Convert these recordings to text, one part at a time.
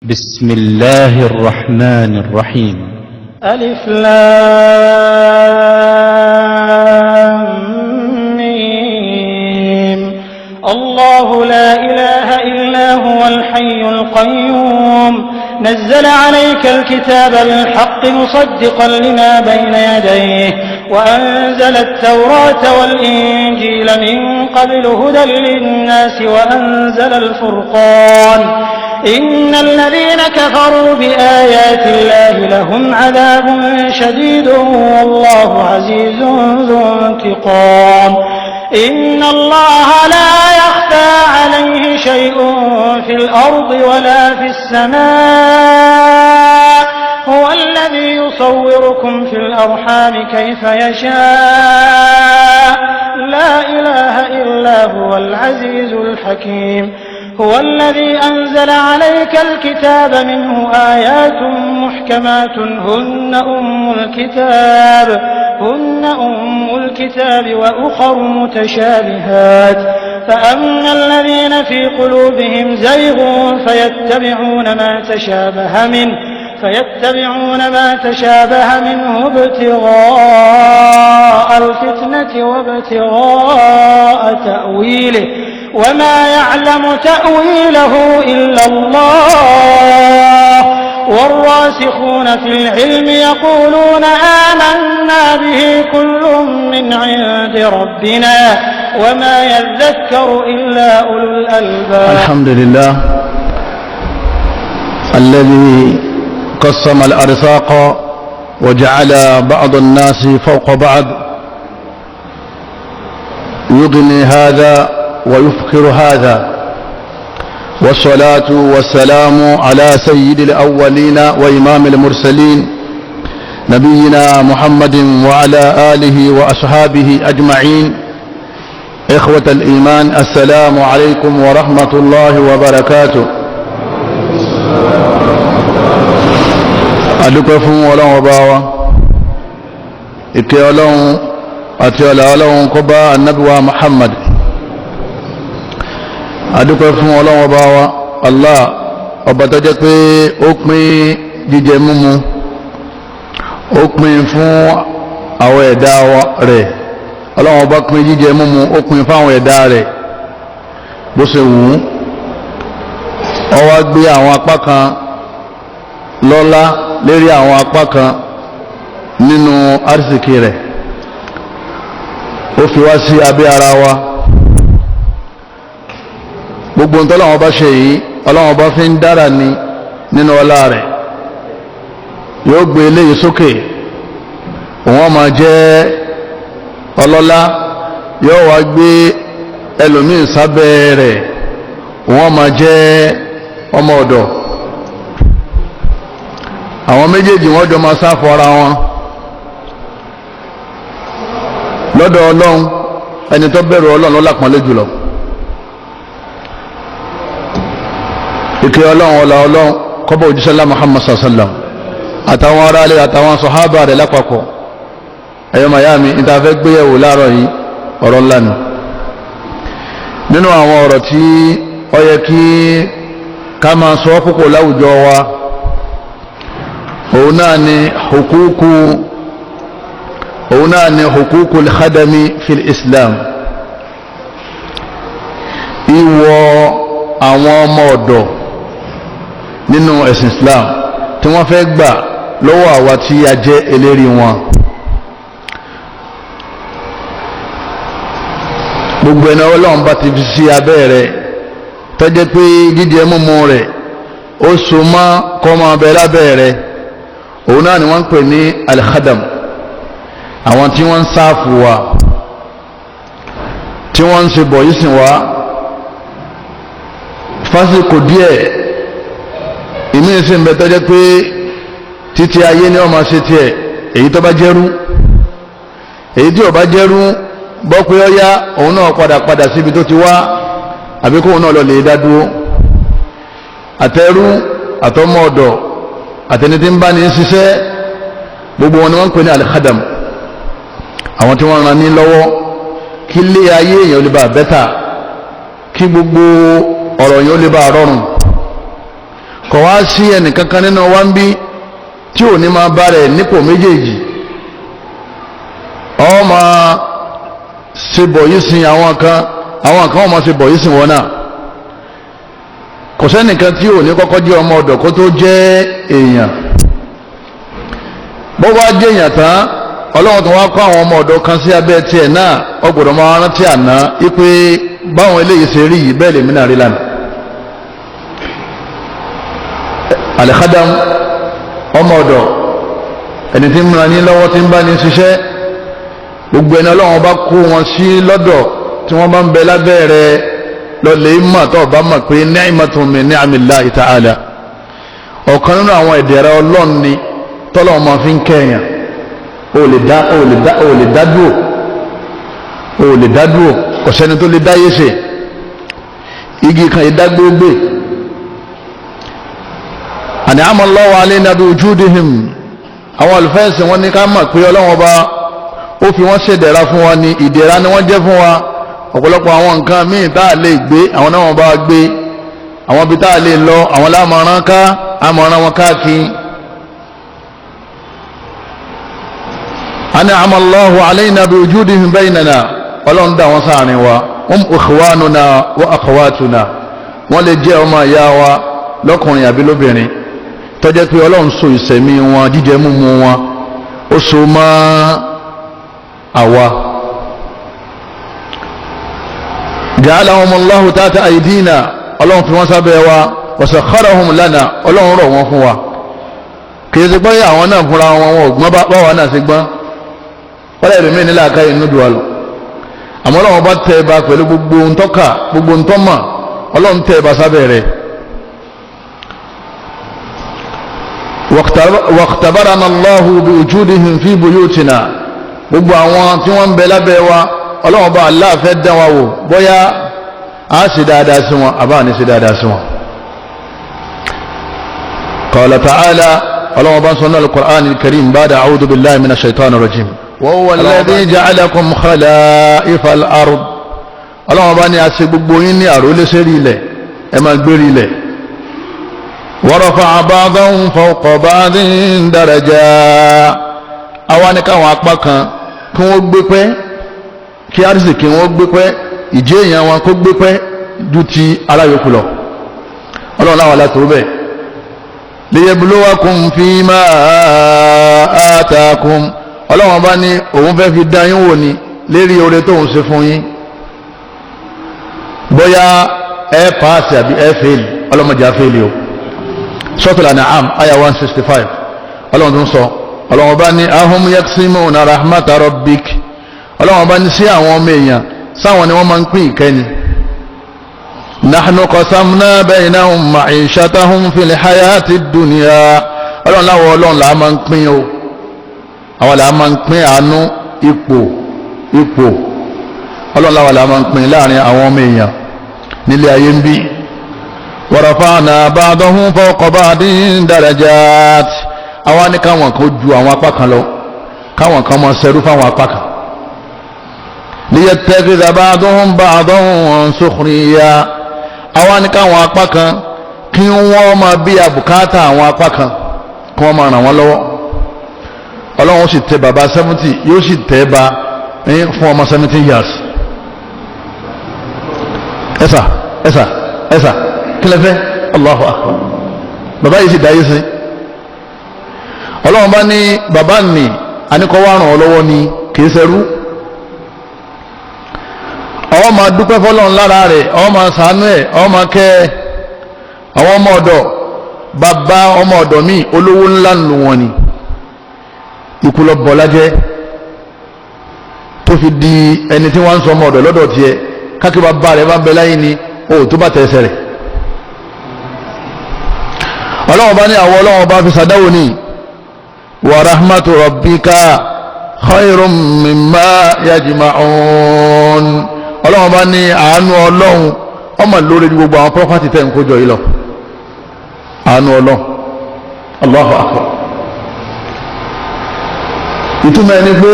بسم الله الرحمن الرحيم. ألف لام ميم. الله لا إله إلا هو الحي القيوم. نزل عليك الكتاب بالحق مصدقا لما بين يديه وأنزل التوراة والإنجيل من قبل هدى للناس وأنزل الفرقان. إن الذين كفروا بآيات الله لهم عذاب شديد والله عزيز ذو انتقام. إن الله لا يخفى عليه شيء في الأرض ولا في السماء. هو الذي يصوركم في الأرحام كيف يشاء. لا إله إلا هو العزيز الحكيم. هو الذي أنزل عليك الكتاب منه آيات محكمات هن أم الكتاب وأخر متشابهات. فأما الذين في قلوبهم زيغ فيتبعون ما تشابه منه ابتغاء الفتنة وابتغاء تأويله وما يعلم تأويله إلا الله. والراسخون في العلم يقولون آمنا به كل من عند ربنا وما يذكر إلا أولو الألباب. الحمد لله الذي قسم الأرزاق وجعل بعض الناس فوق بعض، يغني هذا ويفقر هذا، والصلاة والسلام على سيد الأولين وإمام المرسلين نبينا محمد وعلى آله وأصحابه أجمعين. إخوة الإيمان، السلام عليكم ورحمة الله وبركاته. Adúpẹ́ fún Ọlọ́run ọba wa. Ìkẹ́ Ọlọ́run àti ọlá Ọlọ́run kó bá Ànábì wa Muhammad. Adúpẹ́ fún Ọlọ́run ọba wa Allah, ọba tó jẹ́ pé ó pín jíjẹ múmu, ó pín fún àwọn ẹ̀dá rẹ̀. Ọlọ́run ọba pín jíjẹ múmu, ó pín fún àwọn ẹ̀dá rẹ̀ bó ṣe wù ú. Ó wá gbé àwọn apá kan lọ́lá lérí àwọn apá kan nínú arísìkí rẹ̀, ó fi wá sí abẹ́ ara wa. Gbogbo nǹkan Ọlọ́run bá ṣe yìí, Ọlọ́run bá fi ń dára ní nínú ọlá rẹ̀. Yóò gbé eléyìí sókè, òun máa jẹ́ ọlọ́lá. Yóò wá gbé ẹlòmíín sábẹ́ rẹ̀, òun máa jẹ́ ọmọ ọ̀dọ̀. Àwọn méjèèjì wọ́n jọ máa sáfù ara wọn lọ́dọ̀ Ọlọ́run. Ẹni tó bẹ̀rù Ọlọ́run ló lápọ́nlé jùlọ. Ìkẹ́ Ọlọ́run, ọlá Ọlọ́run kọ́bọ̀ òjíṣẹ́lá Muhammad sallam àtàwọn aráalé àtàwọn sọ̀hábà rẹ̀ lápapọ̀. Ẹ̀yọ́ mayami, níta fẹ́ gbéyẹ̀wò láàárọ̀ yìí, ọ̀rọ̀ ńlá ni. Nínú àwọn ọ̀rọ̀ tí ó yẹ kí ká máa sọ púpọ̀ láwùjọ wa, òun náà ni hukuku al-khadami fil Islam, ìwọ àwọn ọmọ ọ̀dọ̀ nínú ẹ̀sìn Islam tí wọ́n fẹ́ gbà lọ́wọ́ àwa tí a jẹ́ eléri wọn. Gbogbo ẹni Ọlọ́run bá ti fi sí abẹ́ rẹ̀, tó jẹ́ pé jíjẹ múmu rẹ̀ ó so mọ́ kọ́ máa bẹ lábẹ́ rẹ̀, òun náà ni wọ́n ń pè ní al-khadam, àwọn tí wọ́n ń sáàfù wa, tí wọ́n ń ṣe bọ̀ yìí sìn wá fásitì díẹ̀. Ìmí sì ń bẹ tó jẹ́ pé títí ayé ni wọ́n máa ṣe tiẹ̀. Èyí tó bá jẹ́rú, èyí tí ò bá jẹ́rú bọ́ pé ó yá, òun náà padà padà síbi tó ti wá, àbí kóun náà lọ lè dá dúró. Àtẹrú, àtọmọ ọ̀dọ̀, àtẹni tí ń bá ní ṣiṣẹ́, gbogbo wọn ni wọ́n ń pè ní al-khadam, àwọn tí wọ́n ran ní lọ́wọ́ kí lé ayé èèyàn lè bá bẹ́tà, kí gbogbo ọ̀rọ̀ yẹn ó lè bá rọrùn. Kò wá sí ẹnìkankan nínú wa ń bí tí ò ní máa bá rẹ̀ nípò méjèèjì. Ọ máa ṣe bọ̀ yìí sin àwọn kan, àwọn kan wọ́n máa ṣe bọ̀ yìí sin wọn náà. Kò sẹ́nìkan tí ò ní kọ́kọ́ jẹ́ ọmọ ọ̀dọ̀ kó tó jẹ́ èèyàn. Bó bá jẹ́ èèyàn tán, Ọlọ́run tó wá kọ́ àwọn ọmọ ọ̀dọ̀ kan sí abẹ́ tiẹ̀ náà. Ó gbọ́dọ̀ máa rántí àná wípé báwọn eléyìí ṣe rí yìí, bẹ́ẹ̀ lèmi náà rí lánàá. Al-khadam, ọmọ ọ̀dọ̀, ẹni tí ń ran ní lọ́wọ́, tí ń bá ní ṣiṣẹ́, gbogbo ẹni Ọlọ́run bá kó wọn sí lọ́dọ̀ tí wọ́n bá ń bẹ lábẹ́ rẹ̀, lọ́lẹ̀ mọ̀ tó bá mọ̀ pé ni'matun min ni'amillahi ta'ala, ọ̀kan nínú àwọn ìdẹ̀ra Ọlọ́run ni tọ́lọ́run máa fi ń kẹ́yàn. O lè dá o lè dá o lè dá dúró, o lè dá dúró, kò sẹ́ni tó lè dáyé ṣe. Igi kan ìdágbógbè. An'ama Allahu alayna bi wujudihim. Àwọn àlùfẹ́ẹ̀sì wọn ní ká mọ̀ pé Ọlọ́run ọba ó fi wọ́n ṣèdẹ̀ra fún wa ní, ìdẹ̀ra ni wọ́n jẹ́ fún wa. Ọ̀pọ̀lọpọ̀ àwọn nǹkan míì tá a lè gbé, àwọn náà wọ́n bá gbé. Àwọn ibi tá a lè lọ, àwọn lámọ̀ràn ká àmọ̀ràn wọn káàkiri. An'ama Allahu alayna bi wujudihim baynana. Ọlọ́run dá wọn sáàrin wa. Hum ikhwanuna wa akhawatuna. Wọ́n lè jẹ́ ọmọ ìyá wa lọ́kùnrin àbí lóbìnrin, tó jẹ́ pé Ọlọ́run so ìsẹ̀mí wọn, jíjẹ múmu wọn, ó so mọ́ àwa. Ja'alahum Allahu tahta aydina. Ọlọ́run fi wọ́n sábẹ́ wa. Wa sakharahum lana. Ọlọ́run rọ̀ wọ́n fún wa. Kì í ṣe pé àwọn náà fúnra wọn wọn ò gbọ́n báwa náà ṣe gbọ́n. Wọ́n lè rí mí nílẹ̀ àká inú dùn àlọ́. Àmọ́ Ọlọ́run bá tẹ̀ ẹ bá pẹ̀lú gbogbo ntọ́ka, gbogbo ntọ́mà, Ọlọ́run tẹ̀ ẹ bá sábẹ́ rẹ̀. Waqtabarana Allahu bi wujudihim fi buyutina. Gbogbo àwọn tí wọ́n ń bẹ lábẹ́ wa, Ọlọ́run bá Allah fẹ́ dán wa wò bóyá a ṣe dáadáa sí wọn àbá ní ṣe dáadáa sí wọn. Qala ta'ala, Ọlọ́run bá ń sọ náà al-Qur'an al-Karim ba'da a'udhu billahi minash shaitanir rajim. Wa huwa alladhi ja'alakum khala'ifa al-ard. Ọlọ́run bá ní a ṣe gbogbo yín ní àrólé sérí ilẹ̀, ẹ máa gbérí ilẹ̀. Wa rafa'a ba'dahum fawqa ba'din darajat. Àwa ní káwọn apá kan kí wọ́n gbé pẹ́, kí arísìkí wọ́n gbé pẹ́, ìjẹ́ èèyàn wọn kó gbé pẹ́ ju ti aláyòókù lọ. Ọlọ́run láwọn aláṣọ bẹ́ẹ̀. Liyabluwakum fima atakum. Ọlọ́run bá ní òun fẹ́ fi dá yín wò ní lérí oore tóun ṣe fún yín, bóyá ẹ paasi àbí ẹ fèèlì. Ọlọ́mọdé á fèèlì o. Suratul An'am àyà 165, Ọlọ́run tó ń sọ, Ọlọ́run bá ní ahum yaksimuna rahmata rabbik. Ọlọ́run bá ní sí àwọn ọmọ èèyàn sáwọn ni wọ́n máa ń pín ìkẹ́ni. Nahnu qasamna baynahum ma'ishatahum fil hayati dunya. Ọlọ́run láwọn Ọlọ́run là á máa ń pín o, àwọn là á máa ń pín àánú, ipò ipò. Ọlọ́run láwọn là á máa ń pín láàrin àwọn ọmọ èèyàn nílé ayé ń bí. Wa rafa'na ba'dahum fawqa ba'din darajat. Àwa ní káwọn kan ju àwọn apá kan lọ, káwọn kan máa ṣerú fáwọn apá kan. Liyattakhidha ba'duhum ba'dan sukhriya. Àwa ní káwọn apá kan kí wọ́n máa bí àbùkátà àwọn apá kan, kí wọ́n máa ràn wọ́n lọ́wọ́. Ọlọ́run sì tẹ bàbá 70, yóò sì tẹ ba fún ọmọ 17 years. Ẹ̀sà ẹ̀sà ẹ̀sà kílẹ̀fẹ́, Allahu akbar. Bàbá yìí sì dáyé sí. Ọlọ́run bá ní bàbá nì àníkọ́ wá ràn ọ́ lọ́wọ́ ni, kì í ṣerú. Ọ máa dúpẹ́ fọlọ́run lára rẹ̀, ọ máa ṣàánú ẹ̀, ọ máa kẹ́ ẹ. Àwọn ọmọ ọ̀dọ̀, bàbá ọmọ ọ̀dọ̀ míì olówó ńlá nù wọn ni, ikú lọ bọ̀ lájẹ́ tó fi di ẹni tí wọ́n ń sọ ọmọ ọ̀dọ̀ lọ́dọ̀ tiẹ̀. Kákí bàbá rẹ̀ bá ń bẹ láyé ni o tó bá tẹ̀ ẹsẹ̀ rẹ̀. Ọlọ́run bá ní àwọn Ọlọ́run bá fi sàdáwò ní wa rahmatu rabbika khairum mimma yajma'un. Ọlọ́run bá ní àánú Ọlọ́run ọmọ lórí gbogbo àwọn pọ́pátì tẹ̀ ń kójọ yìí lọ. Àánú Ọlọ́run, Allahu akbar. Ìtumọ̀ ẹni pé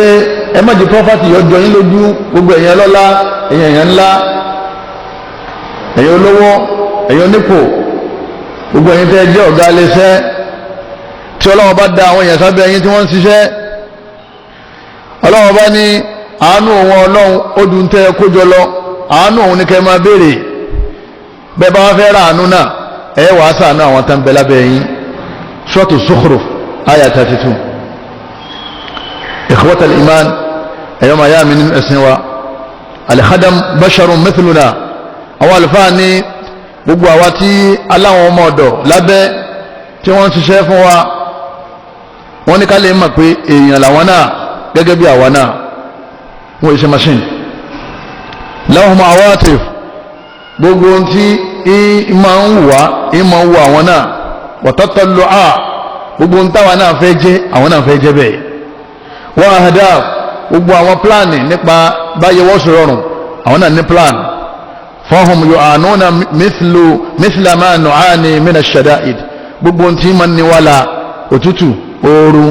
ẹ má jẹ́ pọ́pátì yọjọ yín lójú. Gbogbo ẹ̀yin ọlọ́lá, ẹ̀yin ẹ̀yàn ńlá, ẹ̀yin olówó, ẹ̀yin onípò, Gbogbo ẹ̀yin tẹ́ jẹ́ ọ̀gá iléeṣẹ́ tí Ọlọ́run bá da àwọn èèyàn sábẹ́ ẹ̀yin tí wọ́n ń ṣiṣẹ́, Ọlọ́run bá ní àánú òun Ọlọ́run ó dùn tẹ́ kójọ lọ, àánú òun ni kẹ́ máa béèrè. Bẹ́ẹ̀ bá wá fẹ́ ra àánú náà, ẹ wàá sàánú àwọn tán bẹ lábẹ́ yín. Suratu Zukhruf aya 32. Ikhwatal iman, ẹ̀yọ́ màá yá mi nínú ẹ̀sìn wa, al-khadam basharun mithluna. Àwọn àlùfáà ní gbogbo àwa tí aláwọn ọmọ ọ̀dọ̀ lábẹ́ tí wọ́n ń ṣiṣẹ́ fún wa, wọ́n ní ká lè mọ̀ pé èèyàn làwọn náà gẹ́gẹ́ bí àwa náà, wọ́n ṣe machine. Lahum awatif, gbogbo ohun tí ìmọ̀ ń wà ìmọ̀ ń wọ àwọn náà, wa tatallu'a, gbogbo ohun táwa náà fẹ́ jẹ́ àwọn náà fẹ́ jẹ́ bẹ́ẹ̀, wa ahdaf, gbogbo àwọn pílánì nípa báyé wọ́n sọ rọrùn, àwọn náà ní pílánì. Fahum yu'anuna mithla ma nu'ani min ash-shada'id, gbogbo ohun tí ìmọ̀ ní wà la òtútù ooru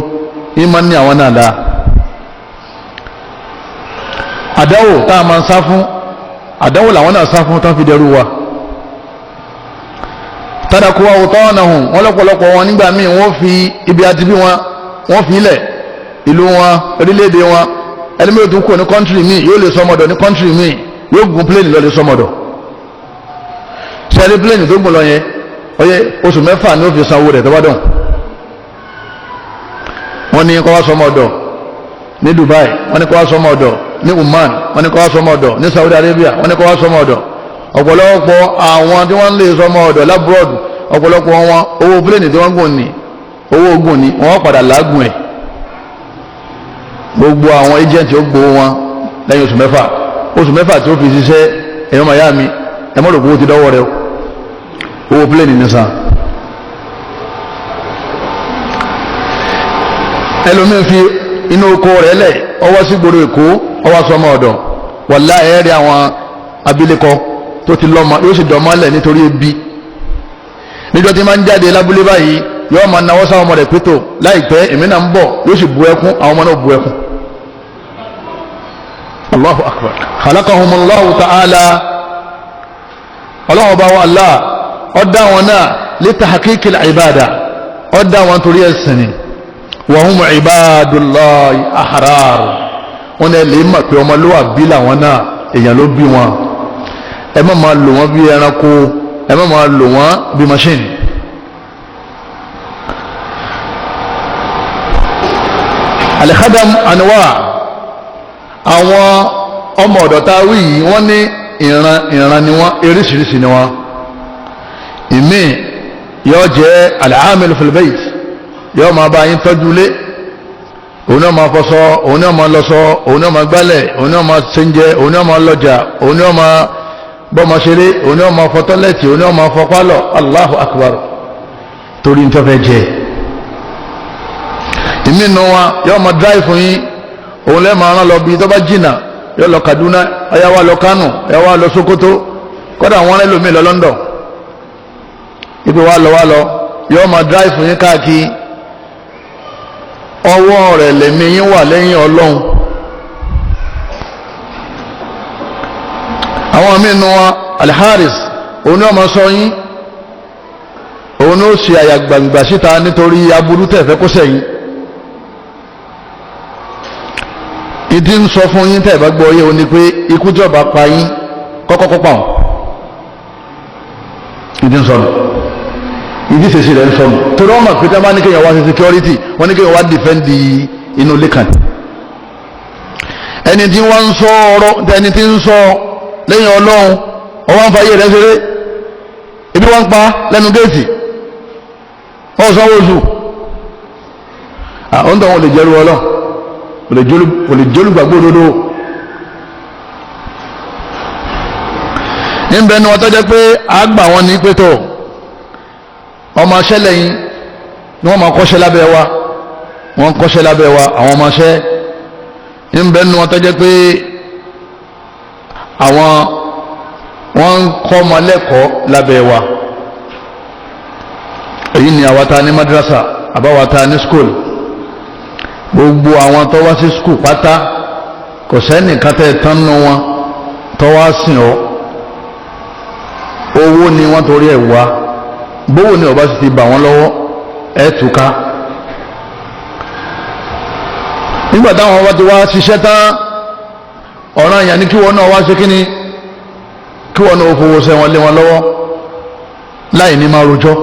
ìmọ̀ ní àwọn náà la. Àdáwò tá a máa ń sá fún, àdáwò làwọn náà sá fún tán fi dẹrú wa. Tàdàkù awtanahum, wọn lọ́pọ̀lọpọ̀ wọn nígbà míì wọ́n fi ibi àti bí wọn wọ́n fi ilẹ̀ ìlú wọn orílẹ̀-èdè wọn, ẹni mi ò tún kúrò ní kọ́ńtírì míì, yóò lè sọmọdọ̀ ní kọ́ńtírì míì, yóò gun pléènì lọ lè sọmọdọ̀. Sẹ́ni pléènì tó gùn lọ yẹn, ọyẹ oṣù mẹ́fà ni ó fi sanwó rẹ̀ tó bá dùn. Wọ́n ní kó wá sọmọdọ̀ ní Dubai, wọ́n ní kó wá sọmọdọ̀ ní Oman, wọ́n ní kó wá sọmọ ọ̀dọ̀ ní Saudi Arabia, wọ́n ní kó wá sọmọ ọ̀dọ̀. Ọ̀pọ̀lọpọ̀ àwọn tí wọ́n lè sọmọ ọ̀dọ̀ lábúrọ̀dù, ọ̀pọ̀lọpọ̀ wọn owó pílẹ̀nì tí wọ́n gùn ní owó ogun ní wọ́n padà lágùn ẹ̀. Gbogbo àwọn agent ó gbowó wọn lẹ́yìn oṣù mẹ́fà, oṣù mẹ́fà tí ó fi ṣiṣẹ́. Ẹ̀yọ́ màyá mi, ẹ mọ̀ rògbò ti dọ́wọ́ rẹ owó pílẹ̀nì ní san. Ẹlòmíín fi inú oko rẹ̀ lẹ̀ ọwọ́ sí gbòòrò Èkó, ọwọ́ sọmọ ọ̀dọ̀. Wàláhì ẹ̀rí àwọn abilékọ tó ti lọ́mọ yóò sì dọ̀mọ́lẹ̀ nítorí ebi. Níjọ́ tí máa ń jáde lábúlé báyìí, yóò máa nawọ́ sáwọn ọmọ rẹ̀ pétò láìpẹ́ èmi náà ń bọ̀, yóò sì bu ẹkún, àwọn ọmọ náà bu ẹkún. Allahu akbar. Khalaqahumullahu ta'ala, ọlọ́wọ́n bá wọn Allah ó dá wọn náà li tahqiqil ibada, ó dá wọn torí ẹ̀sìn ni. Wa hum ibadullahi ahrar, wọn ní lè mọ̀ pé ọmọlúwàbí làwọn náà, èèyàn ló bí wọn. Ẹ má máa lò wọ́n bí ẹranko, ẹ má máa lò wọ́n bí machine. Al-khadam anwa, àwọn ọmọ ọ̀dọ̀ tá a wí yìí, wọ́n ní ìran ìran ni wọ́n, eríṣiríṣi ni wọ́n. Ìmí yóò jẹ́ al-amil fil bayt, yóò máa bá yín tọ́jú lé, òun náà máa fọṣọ, òun náà máa lọṣọ, òun náà máa gbálẹ̀, òun náà máa ṣẹ́ńjẹ, òun náà máa lọ́jà, òun náà máa bọ́mọ ṣeré, òun náà máa fọ tọ́lẹ̀tì, òun náà máa fọ pálọ̀. Allahu akbar, torí ń tọ́fẹ́ jẹ. Ìmínú wa yóò máa dráì fún yín, òun lẹ́ẹ̀ máa rán lọ bí tó bá jìnnà, yóò lọ Kaduna, ọ̀yá wa lọ Kano, ọ̀yá wa lọ Sokoto, kódà wọn rẹ́ lómi lọ London, ibi wa lọ wa lọ, yóò máa dráì fún yín káàkiri. Ọwọ́ rẹ̀ lẹ̀mí yín wà lẹ́yìn Ọlọ́run. Àwọn mínú wa Alharis, òun ni wọ́n máa sọ yín, òun ni ó ṣe àyà gbàǹgbà síta nítorí aburú tẹ̀fẹ́ kó sẹ́yìn. Ìdí ń sọ fún yín tẹ̀ bá gbọ́ yé o ni pé ikú tí ọba pa yín kọ́kọ́ kọ́ pa ọ́n. Ìdí ń sọnù, ìdí sèse rẹ̀ ń sọnù, torí wọ́n mọ̀ pé tí wọ́n bá ní kéèyàn wá sí security, wọ́n ní kéèyàn wá defend inú ilé kan. Ẹni tí wọ́n ń sọ ọ̀rọ̀, ẹni tí ń sọ lẹ́yìn Ọlọ́run, ọwọ́ ń fa ayé rẹ̀ ṣeré, ebi wọ́n ń pa lẹ́nu géètì, ọ̀sán oṣù àwọn tó wọn lè jẹ́rú Ọlọ́run, kò lè jólúgbàgbọ́ òdodo. Níbẹ̀ ni wọ́n tọ́jọ́ pé àgbà wọn ní pétọ́ ọmọ aṣẹ́ lẹ́yìn ni wọ́n máa kọ́ṣẹ́ lábẹ́ wa, wọ́n kọ́ṣẹ́ lábẹ́ wa àwọn ọmọ aṣẹ́. Níbẹ̀ ni wọ́n tọ́jọ́ pé àwọn wọ́n ń kọ́ ọmọ lẹ́kọ̀ọ́ lábẹ́ wa. Èyí ni àwa ta ní madrasa, àbáwa ta ní school. Gbogbo àwọn tó wá sí school pátá, kò sẹ́nìkan tẹ́ tán nù wọn tó wá sìn ọ́. Owó ni wọ́n torí ẹ̀ wá. Bówó ni ọba sì ti bà wọ́n lọ́wọ́ ẹ̀ túká. Nígbà táwọn ọba ti wá ṣiṣẹ́ tán, ọ̀ràn yẹn ni kí wọ́n náà wá ṣe kíni, kí wọ́n náà fowó ṣẹ́ wọn lé wọn lọ́wọ́ láì ní máa rojọ́.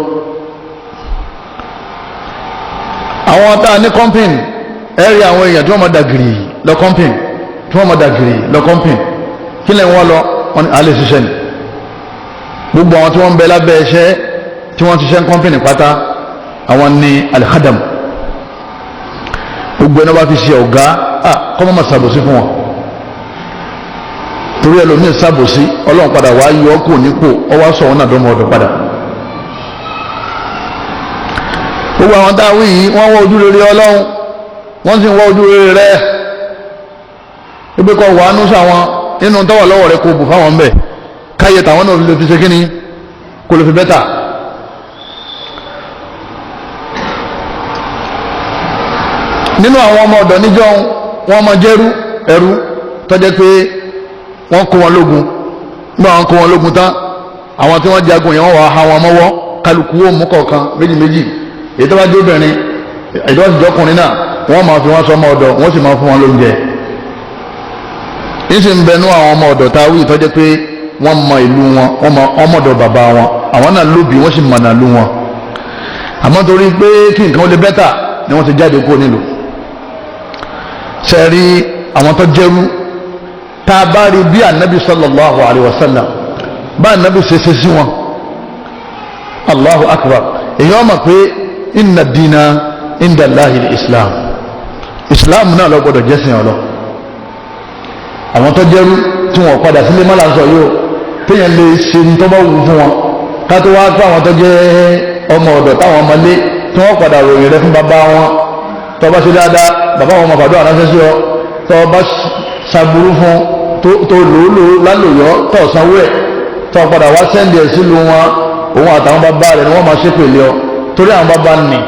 Àwọn tá a ní kọ́mpìn, ẹ rí àwọn èèyàn tí wọ́n máa dàgìrì lọ kọ́mpìn, tí wọ́n máa dàgìrì lọ kọ́mpìn. Kí lẹ́yìn wọn lọ wọn à lè ṣiṣẹ́ ni. Gbogbo àwọn tí wọ́n ń bẹ lábẹ́ iṣẹ́ tí wọ́n ti ṣiṣẹ́ kọ́mpìn pátá, àwọn ní alihadam. Gbogbo ẹni wọ́n bá fi ṣe ọ̀gá, kọ́mọ́ máa ṣàbòsí fún wọn, torí ẹlòmíín ṣàbòsí, Ọlọ́run padà wá yọ ọ́ kò nípò, ọwọ́ sọ wọn náà dọ́mọ ọ̀dọ̀ padà. Gbogbo àwọn tá a wí yìí, wọ́n wá ojú rere Ọlọ́run, wọ́n sì ń wá ojú rere rẹ̀. Ibi kọ́ wàánú sáwọn nínú tọ́wọ̀ lọ́wọ́ rẹ̀ kò bù fáwọn mbẹ̀, káyé tàwọn náà lè fi ṣe kíni, kò lè fi bẹ́tà. Nínú àwọn ọmọ ọ̀dọ̀ níjọ́, wọ́n máa jẹ́rú, ẹrú tó jẹ́ pé wọ́n kó wọn lógun. Nígbà wọn kó wọn lógun tán, àwọn tí wọ́n jagun yẹn wọ́n wà á wọn mọ́wọ́, kálukú ó mú kọ̀ọ̀kan méjì méjì. Èyí tó bá jẹ́ obìnrin, èyí tó bá sì jẹ́ ọkùnrin náà, wọ́n máa fi wọ́n sọ ọmọ ọ̀dọ̀, wọ́n sì máa fún wọn lóúnjẹ. Ní sì ń bẹnu àwọn ọmọ ọ̀dọ̀ tá a wí tó jẹ́ pé wọ́n mọ ìlú wọn, wọ́n mọ ọmọdọ̀ bàbá wọn, àwọn náà lóbi, wọ́n sì mọ̀nà lú wọn. Àmọ́ torí pé kí nǹkan ó lè bẹ́tà ni wọ́n ti jáde kúrò nílùú. Sẹ́rí àwọn tó jẹ́rú, tá a bá rí bí anabi sallallahu alayhi wa sallam, bá anabi ṣe ṣe sí wọn, Allahu akbar, èyí wọ́n mọ̀ pé inna dina inda Allahi islam, islam náà lọ gbọdọ̀ jẹ́sìn ọlọ. Àwọn tó jẹ́rú tí wọ́n padà sílé má lásọ yìí o, téèyàn lè ṣe ní tó bá wù fún wọn, ká tó wá pé àwọn tó jẹ́ ọmọ ọ̀dọ̀ táwọn ọmọlé tí wọ́n padà ròyìn rẹ fún bàbá wọn. Tó bá ṣe dáadáa, bàbá wọn mọ̀fàdó àránṣẹ́ sí ọ. Tó bá ṣàbùrú fún, tó lòólò lálòyọ́, tó sanwó ẹ̀, tó padà wá sẹ́ndì ẹ̀ sílùú wọn, òun àtàwọn bàbá rẹ̀ ni wọ́n máa ṣépè lé ọ. Torí àwọn bàbá nì